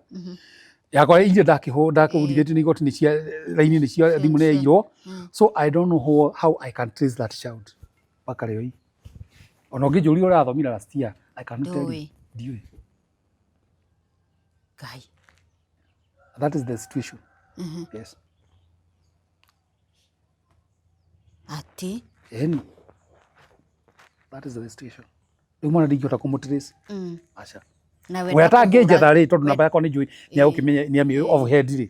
Yakwa iria ndakĩhũ ndakĩhũrithĩtio nĩ igoti nĩ cia raini nĩ cia thimũ nĩ yaiyirwo. So I don't know how I can trace that child mpaka leo hii. Ona ũngĩnjũria ũrĩa athomire last year, I cannot tell you. Ndũĩ. Ndiũĩ. Ngai. That is the situation. Yes. Atĩ. Ĩni. That is the situation. Rĩu mwana ndingĩhota kũmũtrace. Aca. Na We wenda atangĩnjetha kũhũra- rĩ, tondũ namba yakwa nĩ njũĩ nĩ egũkĩmenya nĩ amĩũĩ off head rĩ.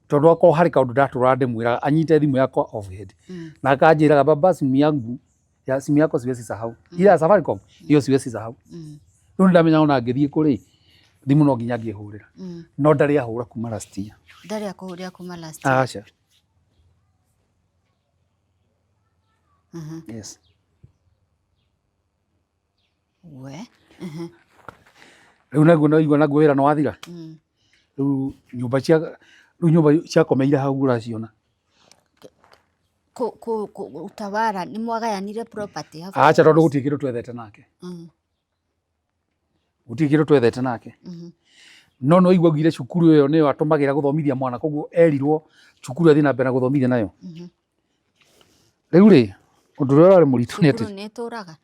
Tondũ akorwo harĩ kaũndũ ndatũraga ndĩmwĩraga anyite thimũ yakwa off head. Na akanjĩraga baba simu yangu ya simu yako siwezi sahau. Ile ya Safaricom hiyo siwezi sahau. Rĩu nĩndamenya ona ngĩthiĩ kũ rĩ, thimũ no nginya ngĩhũrĩra. No ndarĩ ahũra kuma last year. Ndarĩ akũhũrĩra kuma last year. Aca. Yes. We. Rĩu naguo no igua naguo wĩra nĩ wathira. Rĩu nyũmba cia rĩu nyũmba ciakomeire hau ũraciona. Kũ utawala nĩ mwagayanire property habu? Aca tondũ gũtirĩ kĩndũ twethete nake. Gũtirĩ kĩndũ twethete nake. No no igua augire cukuru ĩyo nĩyo atũmagĩra gũthomithia mwana koguo erirwo cukuru athiĩ na mbere na gũthomithia nayo. Rĩu rĩ, ũndũ ũrĩa ũrarĩ mũritũ nĩ atĩ Cukuru nĩ ĩtũraga?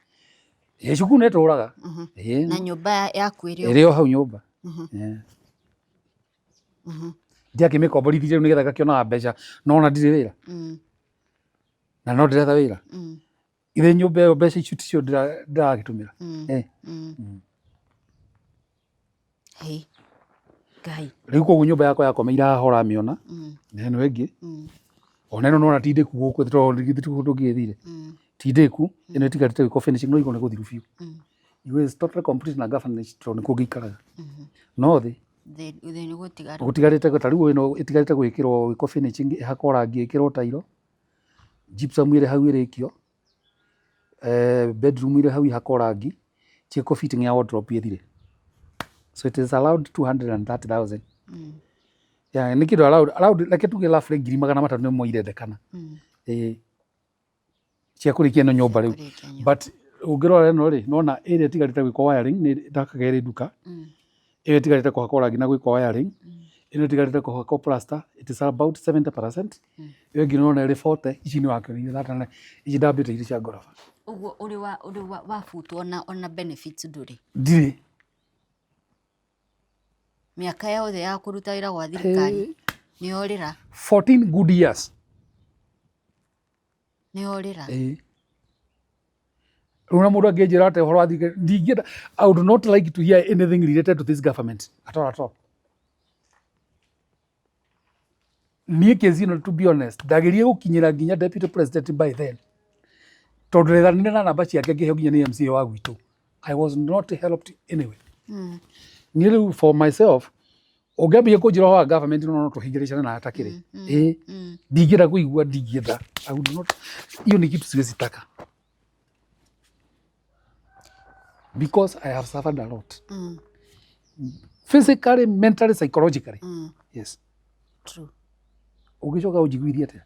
Ĩĩ cukuru nĩ ĩtũraga. Ĩĩ. Na nyũmba yaku ĩrĩ o Ĩrĩ o hau nyũmba. Ĩĩ. Ndiakĩmĩkomborithirie rĩu nĩgetha ngakĩonaga mbeca no ona ndirĩ wĩra. Na no ndĩretha wĩra. Ithe nyũmba ĩyo mbeca icio ticio ndĩragĩtũmĩra. Ĩĩ. Hĩ. Ngai. Rĩu koguo nyũmba yakwa yakomeire haha ũramĩona. Na ĩno ĩngĩ. Ona ĩno nĩwona ti ndĩku gũkũ tondũ githĩ ti kũndũ ngĩthire. Ti ndĩku, ĩno ĩtigarĩte gwĩkwo finishing no igũrũ nĩ gũthiru biũ. It is totally complete na governance tondũ nĩkuo ngĩikaraga. No thĩ Thĩ nĩ gũtigara. Gũtigarĩte ta rĩu ĩno ĩtigarĩte gwĩkĩrwo gwĩkwo finishing ĩhakwo rangi ĩkĩrwo tairo. Gypsum ĩrĩ hau ĩrĩkio. Bedroom ĩrĩ hau ĩhakwo rangi. Ciĩkwo fitting ya wardrobe ĩthire. So it is around 230,000. Yeah, nĩ kĩndũ around reke tuge roughly 300,000 nĩmo irendekana. Ĩĩ. Cia kũrĩkia ĩno nyũmba rĩu. Kũrĩkia nyũmba. But ũngĩrora ĩno rĩ, nĩwona ĩrĩa ĩtigarĩte gwĩkwo wiring nĩ ndakaga ĩrĩ nduka. Ĩyo ĩtigarĩte kũhakwo rangi na gwĩkwo wiring. Ĩno ĩtigarĩte kũhakwo plaster, it is about 70%. Ĩyo ĩngĩ nĩwona ĩrĩ 40, ici nĩ wakĩonire thata ici ndambĩte irĩ cia ngoroba. Ũguo ũrĩ wa ũrĩ wa wabutwo ona benefits ndũrĩ? Ndirĩ. Mĩaka yothe ya kũruta wĩra gwa thirikari nĩ yorĩra? 14 good years. Nĩ yorĩra? Ĩĩ. Rĩu na mũndũ angĩnjĩra atĩ ũhoro wa thirikari ndingĩenda, I would not like to hear anything related to this government at all at all. Niĩ kesi ĩno to be honest ndagerie gũkinyĩra nginya deputy president by then tondũ ndethanire na namba ciake ngĩheo nginya nĩ MCA wa gwitũ. I was not helped anyway. Niĩ rĩu for myself ũngĩambia kũnjĩra ũhoro wa government no no tũhingĩrĩcane na atakĩrĩ. Ĩĩ. Ndingĩenda kũigua ndingĩenda. I would not. Hiyo ni kitu siwezi taka. Because I have suffered a lot. Physically, mentally, psychologically. Yes. True. Ũngĩcoka ũnjiguithie atĩa?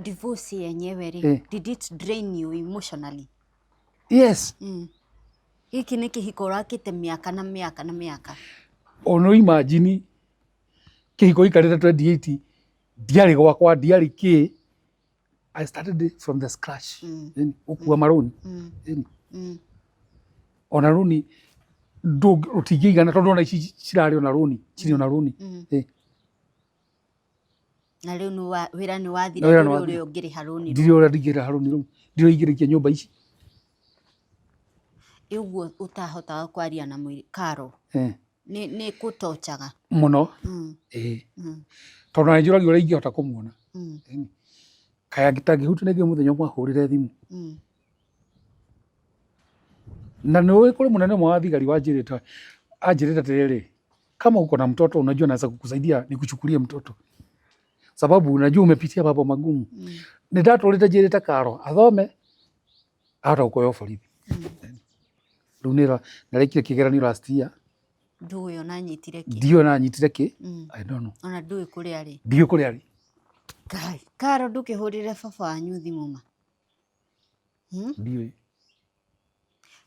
Divorce yenyewe rĩ, did it drain you emotionally? Yes. Gĩkĩ nĩ kĩhiko ũrakĩte mĩaka na mĩaka na mĩaka. Ono imagine kĩhiko gĩikarĩte 28 ndiarĩ gwakwa ndiarĩ kĩ. I started from the scratch. Gũkua marũni. Ona rũni rũtingĩigana tondũ ona ici cirarĩ ona rũni, cirĩ ona rũni. Na rĩu wĩra nĩ wathira, Wĩra nĩ ndũrĩ wathira. ũrĩa ũngĩrĩha rũni. Ndirĩ ũrĩa ndingĩrĩha rũni rũu. Ndirĩ ingĩrĩkia nyũmba ici. Ũguo ũtahotaga kwaria na mũirĩtu Karo. Nĩ kũtochaga. Mũno. Ĩĩ. Tondũ na nĩnjũragio ũrĩa ingĩhota kũmuona. Kaĩ angĩtangĩhutia nĩngĩ mũthenya ũmwe ahũrĩre thimũ. Na nĩ ũĩ kũrĩ mũnene ũmwe wa thigari wanjĩrĩte anjĩrĩte atĩrĩrĩ, Kama uko na mtoto unajua naweza kukusaidia nikuchukulie mtoto. Sababu unajua umepitia mambo magumu. Nĩ ndatũrĩte njĩrĩte Karo athome ahota gũkũoya borithi. Rĩu nĩ narĩkire kĩgeranio last year. Ndũĩ ona anyitire kĩ. Ndiũĩ ona anyitire kĩ. I don't know. Ona ndũĩ kũrĩa arĩ. Ndiũĩ kũrĩa arĩ. Ngai, Karo ndũkĩhũrĩre baba wanyu thimũ ma. Ndiũĩ.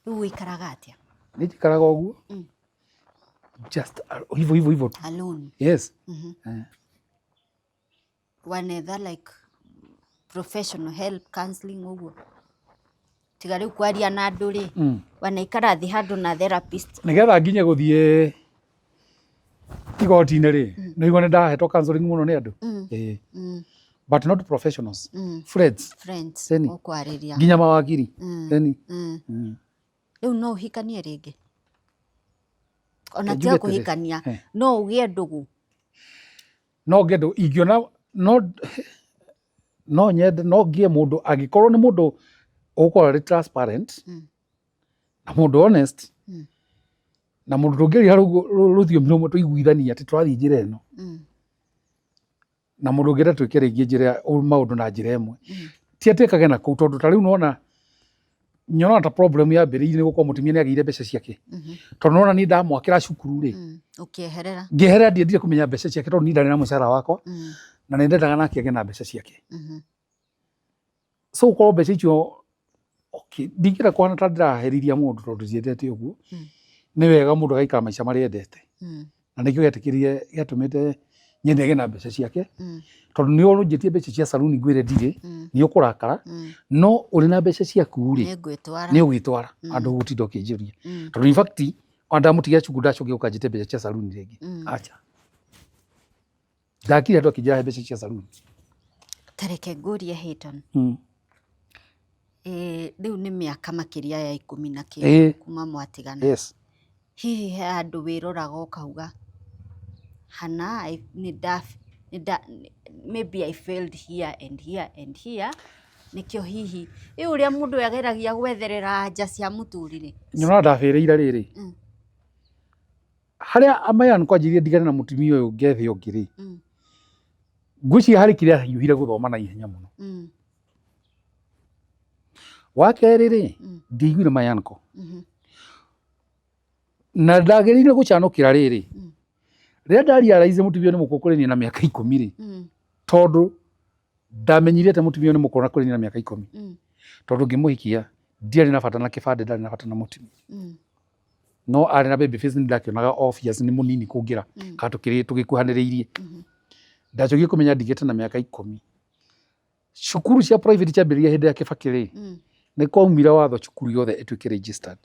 Rĩu ũikaraga atĩa? Nĩ njikaraga ũguo. Just hivyo hivyo hivyo tu. Alone. Yes. Wanetha like professional help counseling ũguo. Tiga rĩu kwaria na andũ rĩ. Wanaikara thĩ handũ na therapist. Nĩgetha nginye gũthiĩ igoti-inĩ rĩ, nĩ igua nĩ ndahetwo counseling mũno nĩ andũ. Ĩĩ. But not professionals. Friends. Friends. Seni. Ũkwarĩria. Nginya mawakiri. Seni. Rĩu no ũhikanie rĩngĩ? Ona Reke tiga njuge atĩrĩ. kũhikania, no ũgĩe ndũgũ. No ngĩe ndũgũ ingĩona no no nyende no ngĩe mũndũ angĩkorwo nĩ mũndũ ũgũkorwo arĩ transparent na mũndũ honest na mũndũ tũngĩaria rũthiomi rũmwe tũiguithanie atĩ tũrathiĩ njĩra ĩno na mũndũ ũngĩenda twĩke rĩngĩ njĩra maũndũ na njĩra ĩmwe ti atĩ ĩkage na kũu tondũ ta rĩu nĩwona nyonaga ta problem yambĩrĩirie nĩ gũkorwo mũtumia nĩ agĩire mbeca ciake tondũ nĩwona niĩ ndamwakĩra cukuru rĩ Ũkĩeherera. ngĩeherera ndiendire kũmenya mbeca ciake tondũ niĩ ndarĩ na mũcara wakwa na nĩ ndendaga nake agĩe na mbeca ciake. So gũkorwo mbeca icio okay, ndingĩenda kũhana ta ndĩraherithia mũndũ tondũ ndiendete ũguo. Nĩ wega mũndũ agaikara maica marĩa endete. Na nĩkĩo gĩetĩkĩrire gĩatũmĩte nyende agĩe na mbeca ciake. Tondũ nĩ ũrũnjĩtie mbeca cia saluni ngwĩre ndirĩ, nĩ ũkũrakara, no ũrĩ na mbeca ciaku rĩ, Nĩ ngwĩtwara. nĩ ũgwĩtwara handũ ũgũtinda ũkĩnjũria. Tondũ in fact ona ndamũtigia cukuru ndacokire gũka njĩte mbeca cia saluni rĩngĩ. Acha. Ndakire andũ akĩnjĩra he mbeca cia saluni. Ta reke ngũrie Hayton. Rĩu nĩ mĩaka makĩria ya ikũmi na kĩndũ kuma mwatigana. Yes. Hihi he handũ wĩroraga ũkauga hana nĩ nda maybe I failed here and here and here nĩkĩo hihi ĩ ũrĩa mũndũ ageragia gwetherera anja cia mũtũrĩre. Nyonaga ndabĩrĩire rĩrĩ. Harĩa Amayan kwanjĩrĩria ndigane na mũtumia ũyũ ngethe ũngĩ rĩ. Ngwĩciria harĩ kĩrĩa ahiũhire gũthoma na ihenya mũno. Wa kerĩ rĩ, ndiaiguire Mayanko. Na ndagĩrĩire gũcanũkĩra rĩrĩ. Rĩrĩa ndarealize mũtumia ũyũ nĩ mũkũrũ kũrĩ niĩ na mĩaka 10 rĩ. Tondũ ndamenyire atĩ mũtumia ũyũ nĩ mũkũrũ na kũrĩ niĩ na mĩaka 10. Tondũ ngĩmũhikia ndiarĩ na bata na kĩbandĩ, ndarĩ na bata na mũtumia. No arĩ na baby face nĩ ndakĩonaga obvious nĩ mũnini kũngĩra kana tũgĩkuhanĩrĩirie. Ndacokire kũmenya ndigĩte na mĩaka 10. Cukuru cia private ciambĩrĩria hĩndĩ ya Kibaki rĩ, nĩ kwaumire watho cukuru yothe ĩtuĩke registered.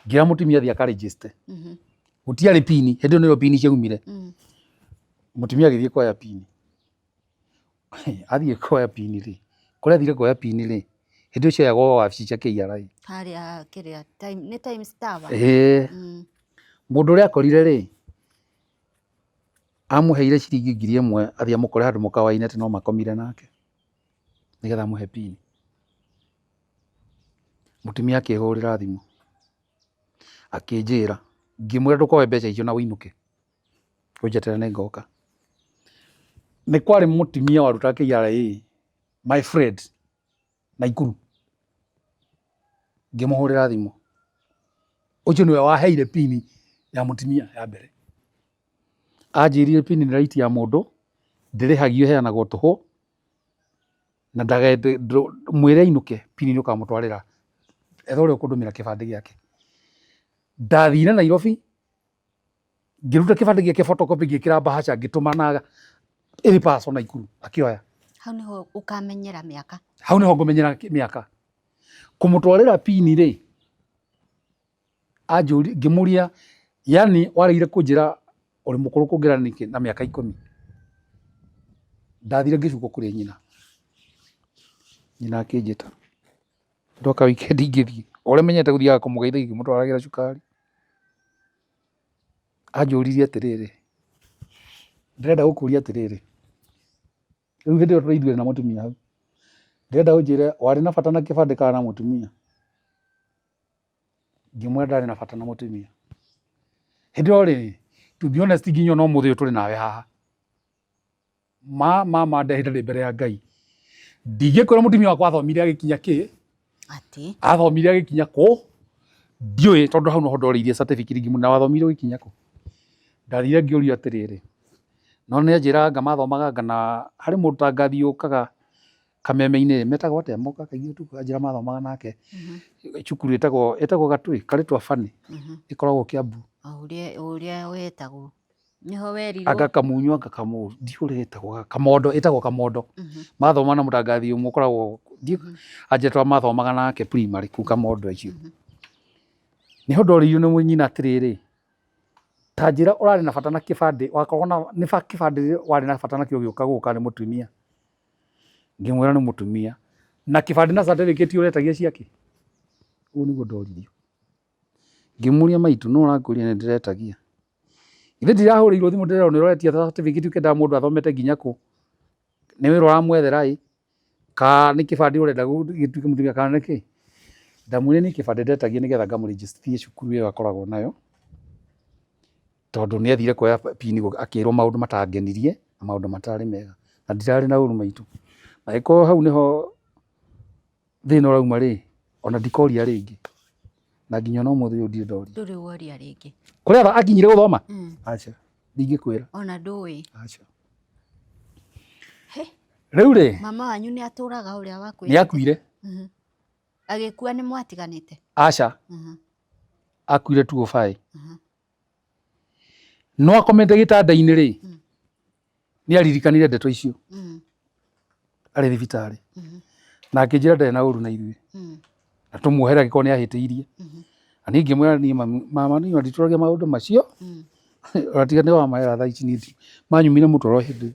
Ngĩra mũtumia athiĩ akaregister. Gũtiarĩ pini, hĩndĩ ĩyo nĩrĩo pini ciaumire. Mũtumia agĩthiĩ kuoya pini. Athiĩ kuoya pini rĩ, kũrĩa athire kuoya pini rĩ, hĩndĩ ĩyo cioyagwo wabici cia KRA. Harĩa kĩrĩa nĩ Times Tower. Ĩĩ. Mũndũ ũrĩa akorire rĩ, amũheire ciringi 1000 athiĩ amũkore handũ mũkawa-inĩ atĩ no makomire nake nĩgetha amũhe pini. Mũtumia akĩhũrĩra thimũ akĩnjĩra, ngĩmwĩra ndũkoe mbeca icio na ũinũke, ũnjeterere nĩ ngoka. Nĩ kwarĩ mũtumia warutaga KRA, my friend, Naikuru. Ngĩmũhũrĩra thimũ. Ũcio nĩwe waheire pini ya mũtumia ya mbere. Anjĩrire pini nĩ right ya mũndũ, ndĩrĩhagio ĩheanagwo tũhũ, na mwĩre ainũke pini nĩ ũkamũtwarĩra etha ũrĩa ũkũndũmĩra kĩbandĩ gĩake. Ndathire Nairobi, ngĩruta kĩbandĩ gĩake photocopy ngĩkĩra bahasha ngĩtũma na ĩrĩ parcel Naikuru akĩoya. Hau nĩho ũkamenyera mĩaka. Hau nĩho ngũmenyera mĩaka. Kũmũtwarĩra pini rĩ, anjũri ngĩmũria yani waregire kũnjĩra ũrĩ mũkũrũ kũngĩra nĩkĩ na mĩaka 10. Ndathire ngĩcukwo kũrĩ nyina. Nyina akĩnjĩta. Ndoka weekend ngĩthiĩ. O ũrĩa menyete gũthiaga kũmũgeithia ngĩmũtwaragĩra cukari. Anjũririe atĩrĩrĩ, ndĩrenda gũkũria atĩrĩrĩ, rĩu hĩndĩ ĩyo tũrĩ ithuerĩ na mũtumia hau, ndĩrenda ũnjĩre warĩ na bata na kĩbandĩ kana na mũtumia? Ngĩmwĩra ndarĩ na bata na mũtumia. Hĩndĩ ĩyo rĩ, to be honest nginya ona ũmũthĩ ũyũ tũrĩ nawe haha, ma ma ma ndehĩta ndĩ mbere ya Ngai, ndingĩkwĩra mũtumia wakwa athomire agĩkinya kĩ, Atĩ athomire agĩkinya kũ, ndiũĩ tondũ hau noho ndorĩirie certificate ngĩmũria na wathomire ũgĩkinya kũ? Ndathire ngĩũrio atĩrĩrĩ, no nĩ anjĩraga anga mathomaga anga na harĩ mũndũ ta ngathi ũkaga kameme-inĩ metagwo atĩa mokaga kaingĩ ũtukũ anjĩra mathomaga nake cukuru ĩtagwo ĩtagwo Gatui karĩtwa Funny ĩkoragwo Kiambu. O ũrĩa ũrĩa wetagwo nĩho werirwo. Anga Kamunyu anga Kamũ ndiũĩ ũrĩa ĩtagwo Kamondo ĩtagwo Kamondo. Mathoma na mũtangathi ũmwe ũkoragwo anjĩra twa mathomaga nake primary kũu Kamondo icio. Nĩho ndorĩirio nĩ nyina atĩrĩrĩ, ta njĩra ũrarĩ na bata na kĩbandĩ wakoragwo na nĩ kĩbandĩ warĩ na bata nakĩo ũgĩũka gũka nĩ mũtumia. Ngĩmwĩra nĩ mũtumia. Na kĩbandĩ na certificate ũretagia ciakĩ? Ũguo nĩguo ndoririo. Ngĩmũria maitũ nũ ũrakwĩrire nĩ ndĩretagia? Githĩ ndirahũrĩirwo thimũ ndĩrerwo nĩ ũretia certificate ũkĩendaga mũndũ athomete nginya kũ? Nĩ wĩra ũramwethera ĩ? Kana nĩ kĩbandĩ ũrenda gĩtuĩke mũtumia kana nĩ kĩ? Ndamwĩrire niĩ kĩbandĩ ndetagia nĩgetha ngamũrĩnjĩstithie cukuru ĩyo akoragwo nayo, tondũ nĩ athire kuoya pin akĩrwo maũndũ matangenirie na maũndũ matarĩ mega. Na ndirarĩ na ũru maitũ. Angĩkorwo hau nĩho thĩna ũrauma rĩ, ona ndikoria rĩngĩ. Na nginya ona ũmũthĩ ũyũ ndirĩ ndoria. Ndũrĩ woria rĩngĩ. Kũrĩa akinyire gũthoma? Aca, ndingĩkwĩra. Ona ndũĩ. Aca. Rĩu rĩ, Mama wanyu nĩ atũraga ũrĩa wakwĩrĩte? Nĩ akuire. Agĩkua nĩ mwatiganĩte? Aca. Akuire 205. No akomete gĩtanda-inĩ rĩ, nĩ aririkanire ndeto icio arĩ thibitarĩ. Na akĩnjĩra ndarĩ na ũru na ithuĩ. Na tũmuohere angĩkorwo nĩ ahĩtĩirie. Na niĩ ngĩmwĩra niĩ mama niĩ nditũragia maũndũ macio. Ona tiga nĩ wamahera thaa ici niĩ manyumire mũtwe hĩndĩ ĩyo.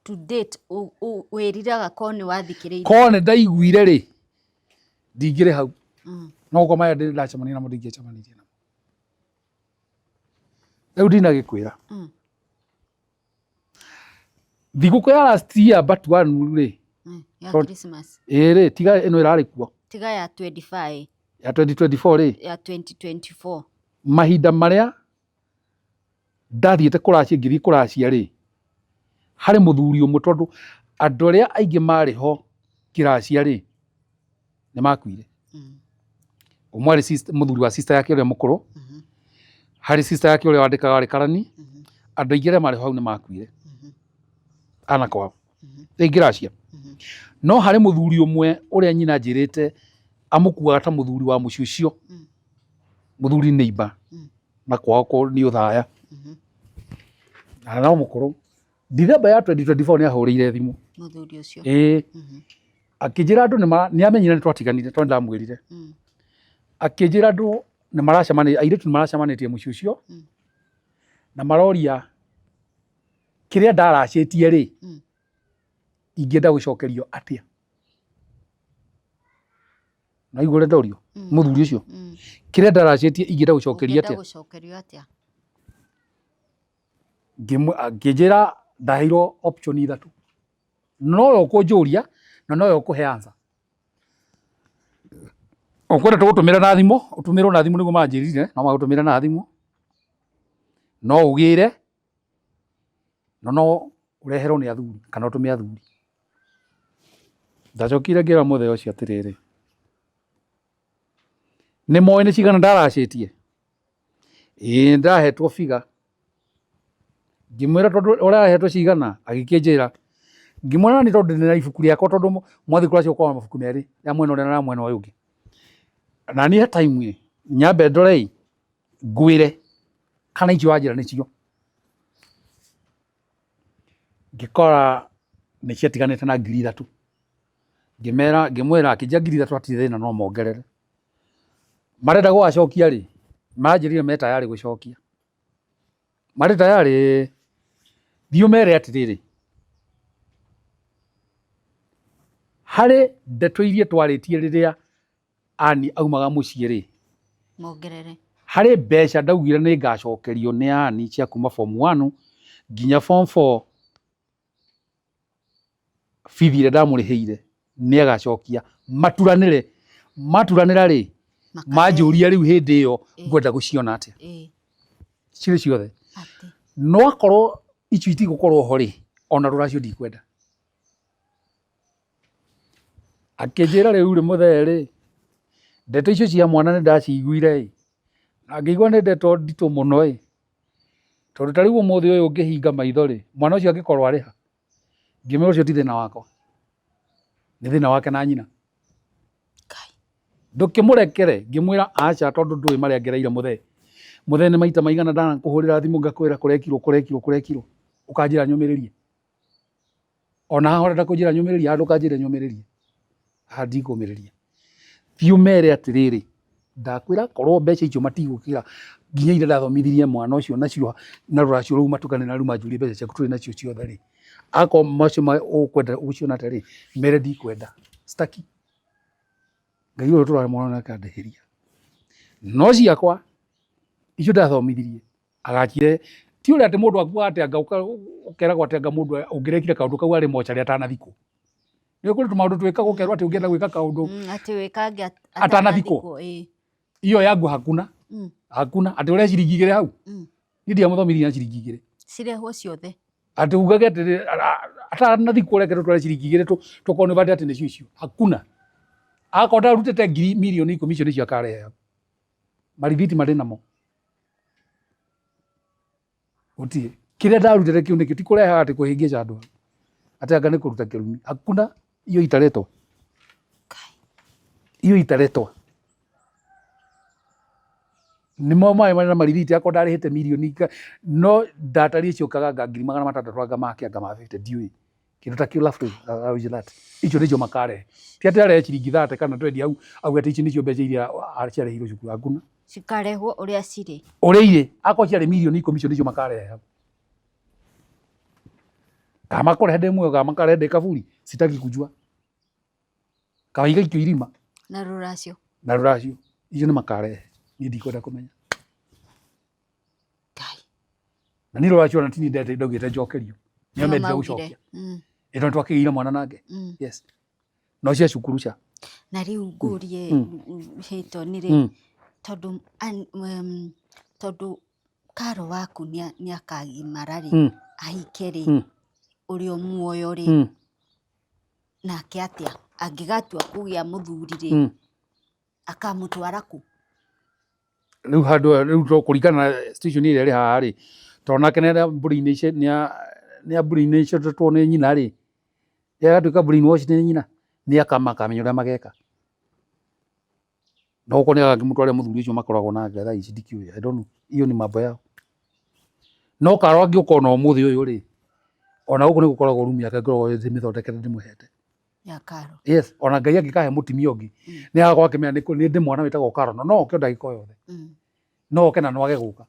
To date wĩriraga korwo nĩ wathikĩrĩirie? Korwo nĩ ndaiguire rĩ, ndingĩrĩ hau. No gũkorwo maya ndacemania namo ndingĩacemanirie namo. Rĩu ndinagĩkwĩra. Thigũkũ ya last year but one rĩ. Ya Christmas. Ĩĩ rĩ, tiga ĩno ĩrarĩ kuo. Tiga ya 25. Ya 2024 rĩ. Ya 2024. Mahinda marĩa ndathiĩte kũracia ngĩthiĩ kũracia rĩ, harĩ mũthuri ũmwe tondũ andũ arĩa aingĩ marĩ ho ngĩracia rĩ, nĩ makuire. Ũmwe arĩ mũthuri wa sister yake ũrĩa mũkũrũ, harĩ sister yake ũrĩa wandĩkaga warĩ karani, andũ aingĩ arĩa marĩ ho hau nĩ makuire, ana kwao rĩu ngĩracia. No harĩ mũthuri ũmwe ũrĩa nyina anjĩrĩte amũkuaga ta mũthuri wa mũciĩ ũcio, mũthuri neighbor. Na kwao nĩ ũthaya na no mũkũrũ. Dithemba ya 2024 nĩ ahũrĩire thimũ mũthuri ũcio. Ĩĩ, akĩnjĩra andũ nĩ amenyire nĩ twatiganire tondũ ndamwĩrire. Akĩnjĩra andũ nĩ maracemania, airĩtu nĩ maracemanĩtie mũciĩ ũcio na maroria kĩrĩa ndaracĩtie rĩ, ingĩenda gũcokerio atĩa. Na igua ũrĩa ndorio mũthuri ũcio, kĩrĩa ndaracĩtie ingĩenda gũcokerio Ũngĩenda atĩa? Gũcokerio atĩa? Ngĩnjĩra ndaheirwo option ithatũ, nowe ũkũnjũria na nowe ũkũhe answer. Ũkwenda tũgũtũmĩre na thimũ, ũtũmĩrwo na thimũ nĩguo manjĩrire, no magũtũmĩre na thimũ, no ũgĩre na no ũreherwo nĩ athuri kana ũtũme athuri. Ndacokire ngĩra mũthee ũcio atĩrĩrĩ, nĩ moĩ nĩ cigana ndaracĩtie? Ĩĩ nĩndahetwo figure. Ngĩmwĩra tondũ ũrahetwo cigana? Agĩkĩnjĩra. Ngĩmwĩra nani tondũ ndĩna ibuku rĩakwa tondũ mwathiĩ kũracia ũkoragwo na mabuku merĩ, rĩa mwena ũrĩa na rĩa mwena ũyũ ũngĩ. Na niĩ he time ĩ, nyambe ndore ĩ, ngwĩre kana icio wanjĩra nĩcio. Ngĩkora nĩ ciatiganĩte na 3,000. Ngĩmera, ngĩmwĩra, akĩnjĩra 3,000 hatirĩ thĩna no mongerere. Marenda gũgacokia rĩ, maranjĩrire me tayarĩ gũcokia. Marĩ tayarĩ, thiĩ ũmere atĩrĩrĩ, harĩ ndeto iria twarĩtie rĩrĩa Ann aumaga mũciĩ rĩ, Mongerere. Harĩ mbeca ndaugire nĩ ngacokerio nĩ Ann cia kuma form 1 nginya form 4, bithi ĩrĩa ndamũrĩhĩire nĩ agacokia. Maturanĩre, maturanĩra rĩ, Makarehe. Manjũria rĩu hĩndĩ ĩyo Ĩĩ. ngwenda gũciona atĩa Ĩĩ. cirĩ ciothe. Atĩ. No akorwo icio itigũkorwo ho rĩ, ona rũracio ndikwenda. Akĩnjĩra rĩu rĩ mũthee rĩ, ndeto icio cia mwana nĩ ndaciguire ĩ, na ngĩigua nĩ ndeto nditũ mũno ĩ, tondũ ta rĩu ũmũthĩ ũyũ ũngĩhinga maitho rĩ, mwana ũcio angĩkorwo arĩ ha? Ngĩmwĩra ũcio ti thĩna wakwa, nĩ thĩna wake na nyina. Ngai. Ndũkĩmũrekere? Ngĩmwĩra aca, tondũ ndũĩ marĩa ngereire mũthee. Mũthee nĩ maita maigana ndanakũhũrĩra thimũ ngakwĩra kũrekirwo kũrekirwo kũrekirwo, ũkanjĩra nyũmĩrĩrie. Ona haha ũrenda kũnjĩra nyũmĩrĩrie, haha ndũkanjĩre nyũmĩrĩrie, haha ndikũmĩrĩria. Thiĩ ũmere atĩrĩrĩ, ndakwĩra korwo mbeca icio matigũkĩra nginya iria ndathomithirie mwana ũcio nacio na rũracio rũu matukane na rĩu manjũrie mbeca ciaku tũrĩ nacio ciothe rĩ, akorwo macio ũkwenda gũciona atĩa rĩ, mere ndikwenda, sitaki. Ngai ũyũ tũrarĩ mwana nake andĩhĩria. No ciakwa icio ndathomithirie agakire ti ũrĩa atĩ mũndũ akuaga atĩ anga ũkeragwo atĩ anga mũndũ ũngĩrekire kaũndũ kau arĩ mocarĩ atanathikwo. Nĩ kũrĩ tũmaũndũ twĩkagwo ũkerwo atĩ ũngĩenda gwĩka kaũndũ Atĩ wĩkange Atanathikwo. Ĩĩ. Iyo yangu hakuna. Hakuna atĩ ũrĩa ciringi igĩrĩ hau. Niĩ ndiamũthomithirie na ciringi igĩrĩ. Cirehwo ciothe. Atĩ ugage atĩ atanathikwo reke tũtware ciringi igĩrĩ tũkorwo nĩ bande atĩ nĩcio icio. Hakuna. Akorwo ndarutĩte ngiri mirioni ikũmi icio nĩcio akarehe hau. Marithiti marĩ namo. Gũtirĩ. Kĩrĩa ndarutĩte kĩu nĩkĩo ti kũrehaga atĩ kũhĩngĩca andũ. Atĩ anga nĩ kũruta kĩrumi. Hakuna hiyo italetwa. Hiyo italetwa. Nĩmo maĩ marĩ na marithiti akorwo ndarĩhĩte mirioni no ndatariĩ ciũkaga anga ngiri magana matandatũ anga make anga ma 50 ndiũĩ. Kĩndũ ta kĩu roughly how is that? Icio nĩcio makarehe. Ti atĩ arehe ciringi 30 kana 20 hau auge atĩ ici nĩcio mbeca iria ciarĩhirwo cukuru. Hakuna. Cikarehwo ũrĩa cirĩ. Ũrĩa irĩ. Akorwo ciarĩ mirioni ikũmi icio nĩcio makarehe hau. Kana makũrehe ndĩ muoyo kana makarehe ndĩ kaburi, sitaki kujua. Kaba igaikio irima. Na rũracio. Na rũracio. Icio nĩ makarehe. Niĩ ndikwenda kũmenya. Ngai. Na niĩ rũracio ona ti niĩ ndaugĩte njokerio. Nĩo Nĩo mendire maugire. gũcokia. Ĩ tondũ twakĩgĩire mwana nake. Yes. No cia cukuru ca. Na rĩu ngũrie Hilton rĩ, tondũ tondũ Karo waku nĩ akagimara rĩ, ahike rĩ, ũrĩ o muoyo rĩ, nake atĩa? Angĩgatua kũgĩa mũthuri rĩ, akamũtwara kũ? Rĩu handũ rĩu to kũringana na situation ĩrĩa ĩrĩ haha rĩ, tondũ nake nĩ brainwashetwo nĩ nyina rĩ, agatuĩka brainwash nĩ nyina, nĩ akamenya ũrĩa mageka. No okorwo nĩ agakĩmũtwarĩra mũthuri ũcio makoragwo nake thaa ici ndikĩũĩ, I don't know, hiyo ni mambo yao. No Karo angĩũka ona ũmũthĩ ũyũ rĩ, ona gũkũ nĩ gũkoragwo room yake ngoragwo ndĩmĩthondekete ndĩmũhete. Ya Karo. Yes, ona Ngai angĩkahe mũtumia ũngĩ, nĩ agakorwo akĩmenya nĩ ndĩ mwana wĩtagwo Karo, na no oke o ndagĩka o yothe. No oke na no age gũka.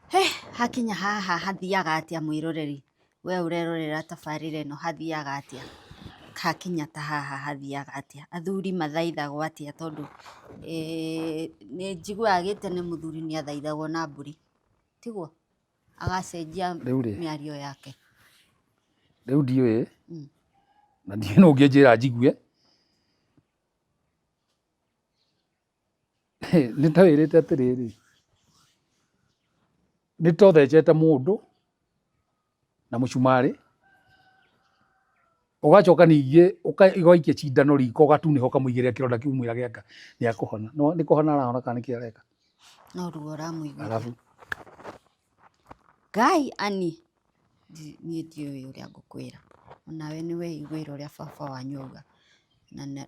He, hakinya haha hathiaga atĩa mwĩroreri? We ũrerorera tabarĩra ĩno hathiaga atĩa? Hakinya ta haha hathiaga atĩa? Athuri mathaithagwo atĩa tondũ nĩ njiguaga gĩtene mũthuri nĩ athaithagwo na mbũri, tiguo? Agacenjia mĩario yake. Rĩu ndiũĩ, na ndiũĩ nũ ũngĩnjĩra njigue. Nĩ ta wĩrĩte atĩrĩrĩ, nĩ ta ũthecete mũndũ na mũcumarĩ, ũgacoka ningĩ ũgaikia cindano riko ũgatunĩha ũkamũigĩrĩra kĩronda kĩu ũmwĩrage anga nĩ akũhona. Nĩ kũhona arahona kana nĩkĩ areka? No ruo ũramũiguithia. Arabu. Ngai ani, niĩ ndiũĩ ũrĩa ngũkwĩra. Onawe nĩ weiguĩra ũrĩa baba wanyu auga.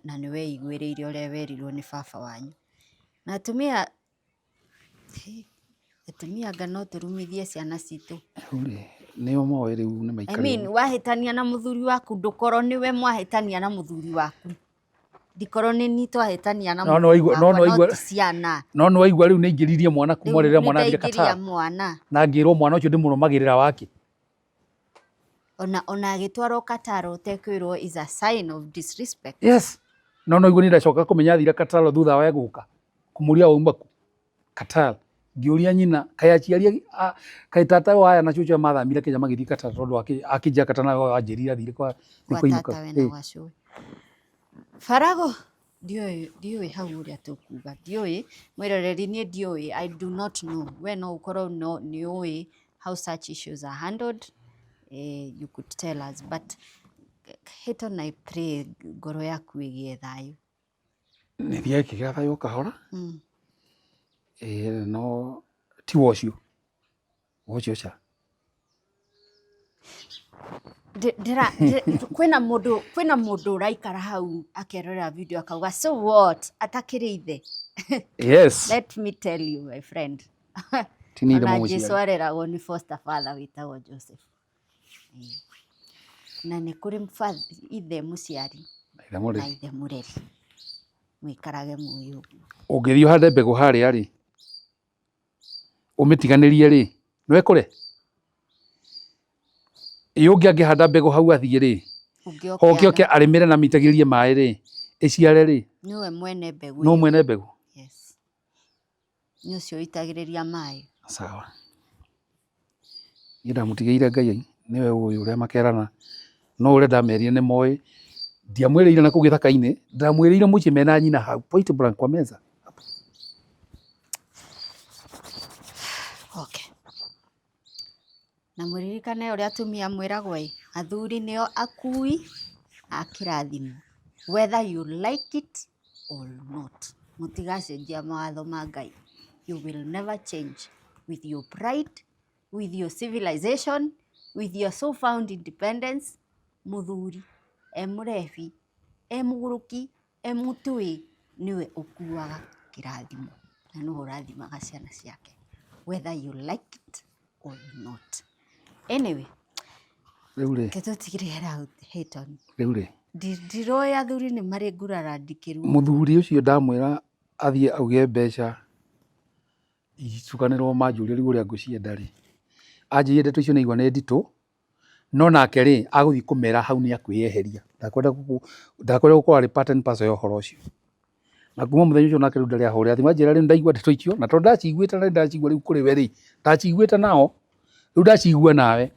Na nĩ weiguĩrĩire ũrĩa werirwo nĩ baba wanyu. Na atumia, atumia anga no tũrumithie ciana citũ. Rĩu rĩ, nĩo moĩ rĩu nĩ I maikarĩte. mean, wahĩtania na mũthuri waku ndũkorwo nĩwe mwahĩtania na mũthuri waku. Ndikorwo nĩ niĩ twahĩtania na No nĩ mũthuri waigua- no wakwa nĩ waigua- no ti ciana. No nĩ waigua rĩu nĩ aingĩririe mwana kuma Rĩu rĩrĩa nĩ mwana athire ndaingĩria Qatar. mwana. Na ngĩrwo mwana ũcio ndĩmũrũmagĩrĩra wake. Ona agĩtwarwo Qatar ũtekwĩrwo is a sign of disrespect. Yes. No no igua nĩ ndacoka kũmenya athire Qatar thutha wa gũka. Kũmũria wauma kũ? Qatar. Ngĩũria nyina kaĩ aciari kaĩ tata wa aya na cũcũ mathamire Kenya magĩthiĩ Qatar tondũ akĩnjia Qatar nawe wanjĩrire athire kwa Kwa kũinũka. tata we na gwa cũwe. Barago ndiũĩ ndiũĩ hau ũrĩa tũkuga ndiũĩ mwĩroreri niĩ ndiũĩ, I do not know. We no ũkorwo no nĩ ũĩ how such issues are handled, you could tell us, but Hilton, I pray ngoro yaku ĩgĩe thayũ. Nĩ thiaga ĩkĩgĩa thayũ o kahora, no ti wa ũcio, wa ũcio ca. Kwĩna mũndũ, kwĩna mũndũ ũraikara hau akerorera video akauga so what atakĩrĩ ithe. Yes. Let me tell you my friend. Ti nĩ ithe Ona mũmũciari. Jesu areragwo nĩ foster father wĩtagwo Joseph. Na nĩ kũrĩ ithe mũciari Na ithe mũreri. Na ithe mũreri. Mũikarage mũĩ ũguo. Ũngĩthiĩ ũhande mbegũ harĩa rĩ, ũmĩtiganĩrie rĩ, no ĩkũre? Ĩ ũngĩ angĩhanda mbegũ hau athiĩ rĩ, oke oke arĩmĩre na amĩitagĩrĩrie maĩ rĩ, ĩciare rĩ, Nĩwe mwene mbegũ. Nũ mwene mbegũ? Yes. Nĩ ũcio ũitagĩrĩria maĩ. Sawa. Niĩ ndamũtigĩire Ngai nĩwe ũĩ ũrĩa makerana, no ũrĩa ndamerire nĩ moĩ. Ndiamwĩrĩire na kũu gĩthaka-inĩ, ndamwĩrĩire mũciĩ mena nyina hau point blank kwa meza. Okay. Na mũririkane ũrĩa atumia mwĩragwo ĩ, athuri nĩo akui a kĩrathimo, whether you like it or not. Mũtigacenjia mawatho ma Ngai. You will never change with your pride, with your civilization, with your so found independence. Mũthuri e mũrebi, e mũgũrũki, e mũtũĩ, nĩwe ũkuaga kĩrathimo na nĩwe ũrathimaga ciana ciake, whether you like it or not. Anyway, Rĩu rĩ, reke tũtigĩrĩre hau Hilton. Rĩu rĩ, Ndiroĩ athuri nĩ marĩ ngurara ndikĩru. Mũthuri ũcio ndamwĩra athiĩ auge mbeca icukanĩrwo manjũrie rĩu ũrĩa ngũcienda rĩ, anjĩrire ndeto icio nĩ aigua nĩ nditũ, no nake rĩ, agũthiĩ kũmera hau nĩ akwĩyeheria, ndakwenda ndakwenda gũkorwo arĩ part and parcel ya ũhoro ũcio. Na kuma mũthenya ũcio nake rĩu ndarĩ ahũrĩra thimũ, anjĩra rĩu ndaigua ndeto icio, na tondũ ndaciguĩte na nĩndacigua rĩu kũrĩ we rĩ, ndaciguĩte nao, rĩu ndacigua nawe,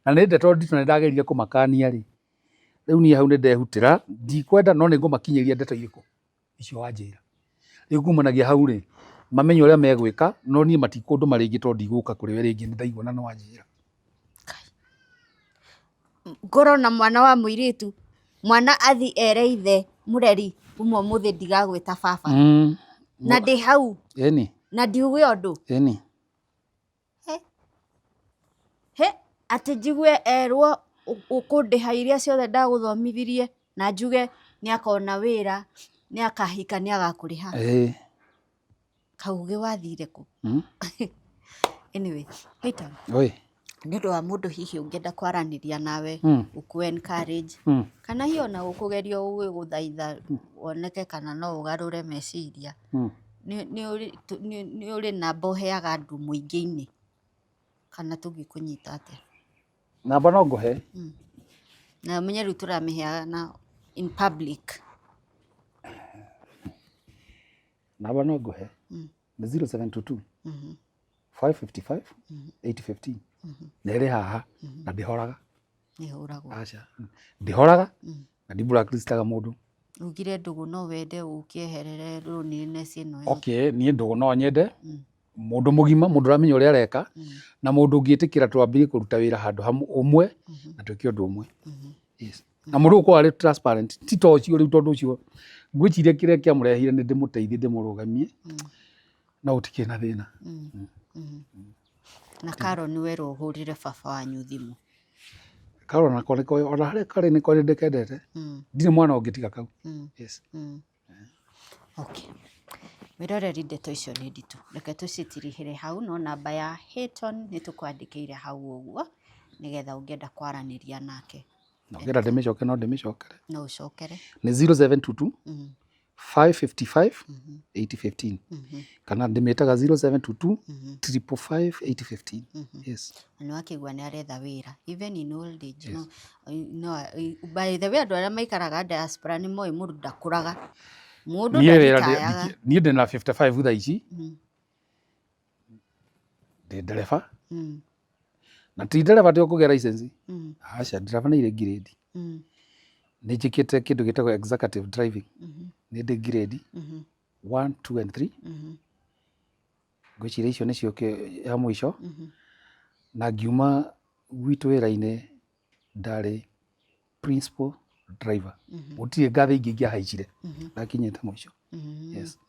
na nĩ ndeto nditũ na nĩndageririe kũmakania rĩ, rĩu niĩ hau nĩndehutĩra, ndikwenda no nĩngũmakinyĩria ndeto irĩkũ, icio wanjĩra. Rĩu kumanagia hau rĩ, mamenye ũrĩa megwĩka, no niĩ matikũndũma rĩngĩ tondũ ndigũka kũrĩ we rĩngĩ nĩndaigua na nĩwanjĩra. Ngorwo na mwana wa mũirĩtu, mwana athi ere ithe mũreri kuma ũmũthĩ ndigagwĩta baba. Na ndĩ hau. Ĩni. Na ndiuge ũndũ. Ĩni. He, atĩ njigue erwo ũkũndĩha iria ciothe ndagũthomithirie na njuge nĩ akona wĩra, nĩ akahika nĩ agakũrĩha. Ĩĩ. Kaũgĩ wathire kũ? Anyway, Peter. Oi. Nĩ ũndũ wa mũndũ hihi ũngĩenda kwaranĩria nawe, gũkũ encourage, kana hihi ona gũkũgeria gũgũthaitha woneke kana no ũgarũre meciria, nĩ ũrĩ namba ũheaga andũ mũingĩ-inĩ kana tũngĩkũnyita atĩa? Namba no ngũhe. Na ũmenye rĩu tũramĩheana in public. Namba no ngũhe. Nĩ 0722 555 815. Na ĩrĩ haha na ndĩhoraga. Ndĩhũragwo. Aca. Ndĩhoraga na ndi blacklistaga mũndũ. Ugire ndũgũ no wende ũkĩeherere loneliness ĩno. Okay, niĩ ndũgũ no nyende. Mũndũ mũgima, mũndũ ũramenya ũrĩa areka, na mũndũ ũngĩtĩkĩra twambie kũruta wĩra handũ hamwe ũmwe na twĩke ũndũ ũmwe. Yes. Na mũndũ ũgũkorwo arĩ transparent, ti ta ũcio rĩu tondũ ũcio ngwĩciria kĩrĩa kĩamũrehire nĩ ndĩmũteithie ndĩmũrũgamie, no gũtikĩrĩ na thĩna. Na Carol nĩ werwo ũhũrĩre baba wanyu thimũ. Carol nako nĩko ona harĩa karĩ nĩko nĩ ndĩkendete. Ndirĩ mwana ũngĩ tiga kau. Yes. Okay. Mwĩroreri ndeto icio nĩ nditũ, reke tũcitirihĩre hau, no namba ya Hilton nĩ tũkwandĩkĩire hau ũguo, nĩgetha ũngĩenda kwaranĩria nake. Na ũngĩenda ndĩmĩcoke no ndĩmĩcokere. No ũcokere. Nĩ 0722 555 815 kana ndĩmĩtaga 0722 555 815. Yes. Na nĩ wakĩigua nĩ aretha wĩra even in old age. No, no, by the way andũ arĩa maikaraga diaspora nĩ moĩ mũndũ ndakũraga. Mũndũ Niĩ wĩra ndaritayaga. Niĩ ndĩ na 55 thaa ici. Ndĩ ndereba. Na ti ndereba ti o kũgĩa license. Aca, ndereba nĩ irĩ grade. Nĩ njĩkĩte kĩndũ gĩtagwo executive driving. Nĩ ndĩ grade 1, 2 and 3. Ngwĩciria icio nĩcio ya mũico. Na ngiuma gwitũ wĩra-inĩ ndarĩ principal driver. Gũtirĩ ngathĩ ingĩ ingĩahaicire. Ndakinyĩte mũico. Yes.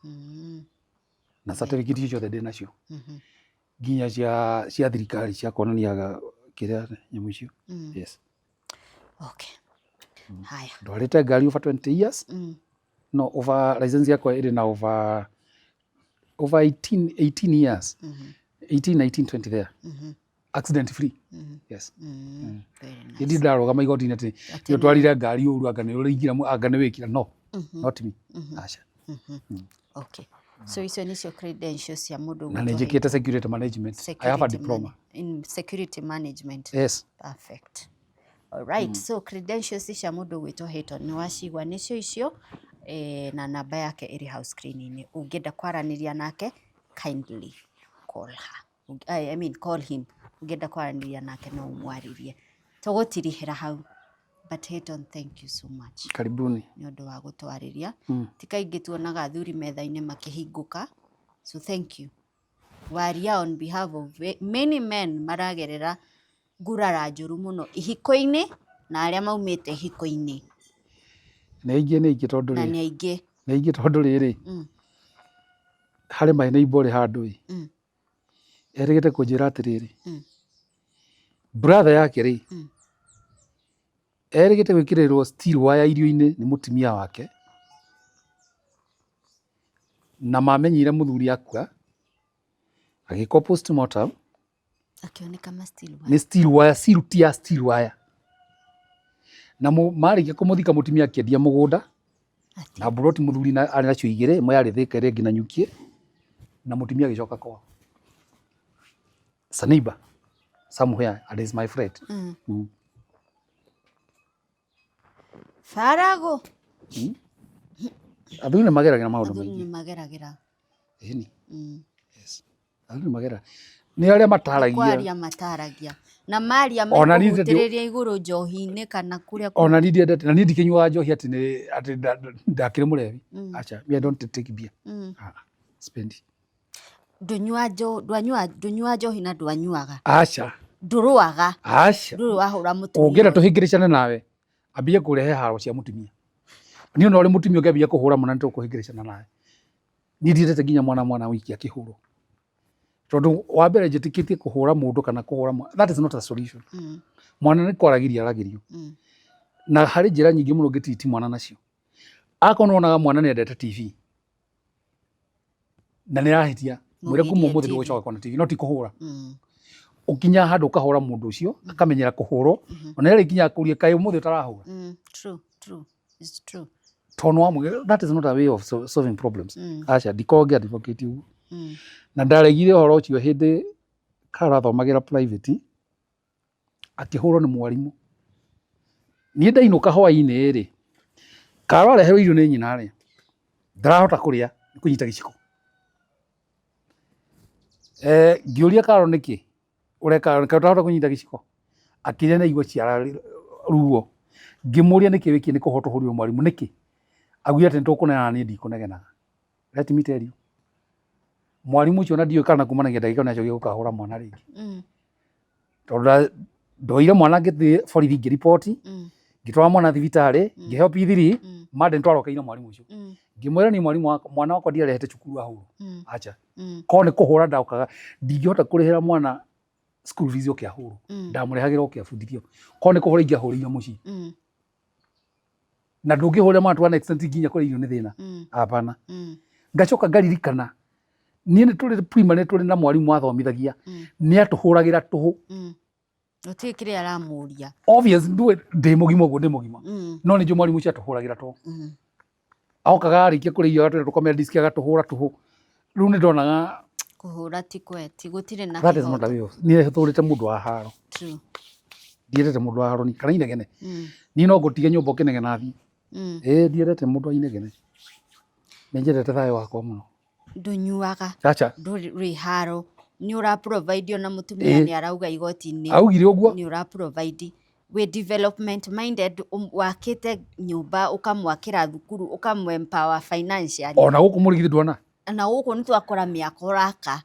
Na certificate icio ciothe ndĩ nacio. Nginya cia thirikari cia kuonania kĩrĩa nyamũ icio. Yes. Okay. Haya. Ndwarĩte ngari over 20 years. No over license yakwa ĩrĩ na over 18 years. 18, 19, 20 there. Accident free. Yes. Very nice. Ndi ndarũgama igoti-inĩ atĩ nĩ ũtwarire ngari ũru anga nĩ ũrĩingĩra anga nĩ wĩkira no. Not me. Aca. Okay. So icio nĩcio credentials cia mũndũ Na nĩ ũgwĩtwo njĩkĩte security management. I have a Security diploma. in security management. Yes. Perfect. All right. So credentials cia mũndũ ũgwĩtwo Hayton nĩ wacigua nĩcio icio na namba yake ĩrĩ hau screen-inĩ. Ũngĩenda kwaranĩria nake kindly call her. I mean call him. Ũngĩenda kwaranĩria nake no ũmwarĩrie. Tũgũtirihĩra hau. But Hayton, thank you so much. Karibuni. Nĩ ũndũ wa gũtwarĩria. Ti kaingĩ tuonaga athuri metha-inĩ makĩhingũka. So thank you. Waria on behalf of many men maragerera ngurara njũru mũno ihiko-inĩ na arĩa maumĩte ihiko-inĩ. Nĩ aingĩ, nĩ aingĩ tondũ Na nĩ aingĩ. Nĩ aingĩ tondũ rĩrĩ, harĩ my neighbor ũrĩ handũ ĩ, erĩgĩte kũnjĩra atĩrĩrĩ, brother yake rĩ, erĩgĩte gwĩkĩrĩrwo steel wire irio-inĩ nĩ mũtumia wake, na mamenyire mũthuri akua, agĩkwo postmortem, Akĩoneka ma steel wire. Nĩ steel wire, siruti ya steel wire. Na marĩkia kũmũthika mũtumia akĩendia mũgũnda, na mburoti mũthuri arĩ nacio igĩrĩ, ĩmwe yarĩ Thĩka ĩrĩa ĩngĩ Nanyukiĩ, na mũtumia agĩcoka kwao. It's a neighbor somewhere and is my friend. Barago. Athuri nĩ mageragĩra maũndũ Athuri maingĩ. nĩ mageragĩra. Ĩni. Yes. Athuri nĩ mageragĩra. Nĩ arĩa mataragia. Kwaria mataragia. Na maria Ona niĩ ndĩ- mekũhutĩrĩria igũrũ njohi-inĩ kana kũrĩa Ona niĩ ndiendete, na niĩ ndikĩnyuaga njohi atĩ nĩ atĩ ndakĩrĩ mũrebi. Acha, me I don't take beer. Ah, sipendi. Ndũnyua njo, ndwanyua, ndũnyua njohi na ndwanyuaga. Acha. Ndũrũaga. Acha. Ndũrĩ wahũra mũtumia. Ũngĩenda tũhĩngĩrĩcane nawe, ambie kũrehe haro cia mũtumia. Niĩ ona ũrĩ mũtumia ũngĩambia kũhũra mwana nĩtũkũhĩngĩrĩcana nawe. Niĩ ndiendete nginya mwana wiki akĩhũrwo. Tondũ wa mbere njĩtĩkĩtie kũhũra mũndũ kana kũhũra mwana, that is not a solution. Mwana nĩ kwaragĩria aragĩrio. Na harĩ njĩra nyingĩ mũno ũngĩtiriti mwana nacio. Akorwo nĩ wonaga mwana nĩ endete TV na nĩ arahĩtia, mwĩre kuma Mũgirie ũmũthĩ TV. ndũgũcoka kuona TV, no ti kũhũra. Ũkinya handũ ũkahũra mũndũ ũcio, akamenyera kũhũrwo, ona nĩ arĩkinya akũrie kaĩ ũmũthĩ ũtarahũra. True, true. It's true. Tondũ wa that is not a way of solving problems. Aca, ndikoragwo ngĩ advocate ũguo. Na ndaregire ũhoro ũcio hĩndĩ Carol athomagĩra private, akĩhũrwo nĩ mwarimũ. Niĩ ndainũka hwainĩ rĩ, Carol areherwo irio nĩ nyina rĩ, ndarahota kũrĩa, nĩ kũnyita gĩciko. Ngĩũria Carol nĩkĩ ũreka, kaĩ ũtarahota kũnyita gĩciko? Akĩrĩa na aigua ciara ruo. Ngĩmũria nĩkĩ wĩkire, nĩ kũhũrwo tũhũrirwo mwarimũ, nĩkĩ? Augire atĩ nĩtũkũnegena na niĩ ndikũnegenaga. Let me tell you. Mwarimũ ũcio ona ndiũĩ kana kumanagia ndagĩka ĩyo nĩacokire gũkahũra mwana rĩngĩ. Tondũ ndoire mwana ngĩthiĩ borithi ngĩriboti, ngĩtwara mwana thibitarĩ, ngĩheo P3, Monday nĩtwarokeire mwarimũ ũcio. Ngĩmwĩra niĩ mwarimũ wakwa, mwana wakwa ndiarehete cukuru ahũrwo. Acha. Korwo nĩ kũhũra ndokaga, ndingĩhota kũrĩhĩra mwana school fees oke ahũrwo. Ndamũrehagĩra oke abundithio. Korwo nĩ kũhũra ingĩahũrĩire mũciĩ. Na ndũngĩhũrĩra mwana to an extent nginya kũrĩa irio nĩ thĩna. Hapana. Ngacoka ngaririkana, niĩ nĩ tũrĩ primary tũrĩ na mwarimũ wathomithagia, nĩ atũhũragĩra tũhũ. Gũtirĩ kĩrĩa aramũria. Obvious, ndũĩ ndĩ mũgima ũguo ndĩ mũgima. No nĩ njũĩ mwarimũ ũcio atũhũragĩra tũhũ. Okaga arĩkia kũrĩa irio agatwĩra tũkome disk agatũhũra tũhũ. Rĩu nĩ ndonaga Kũhũra ti kwe, ti gũtirĩ na that is not a kĩhoto. way of, niĩ thũrĩte mũndũ wa haro. True. Ndiendete mũndũ wa haro ni kana inegene. Niĩ no ngũtige nyũmba ũkĩnegena thiĩ. Ĩĩ ndiendete mũndũ wa inegene. Nĩ nyendete thayũ wakwa mũno. Ndũnyuaga. Acha. Ndũrĩ haro. Nĩ ũra provide ona mũtumia nĩ arauga igoti-inĩ. Augire ũguo? Nĩ ũra provide. Wĩ development minded, wakĩte nyũmba, ũkamwakĩra thukuru, ũkamũ empower financially. Ona gũkũ mũrigithĩ ndwona. Na gũkũ nĩ twakora mĩako ũraka.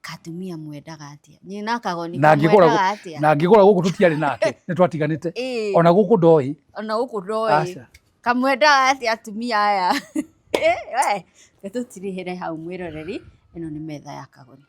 Katumia mwendaga atĩa? Nyina kagoni Na ngĩgũra kamwendaga atĩa? Na ngĩgũra gũkũ tũtiarĩ nake, nĩ twatiganĩte. Ĩĩ. Ona gũkũ ndoĩ. Ona gũkũ ndoĩ. Aca. Kamwendaga atĩa atumia aya? We, reke tũtirihĩre hau mwĩroreri, ĩno nĩ metha ya kagoni.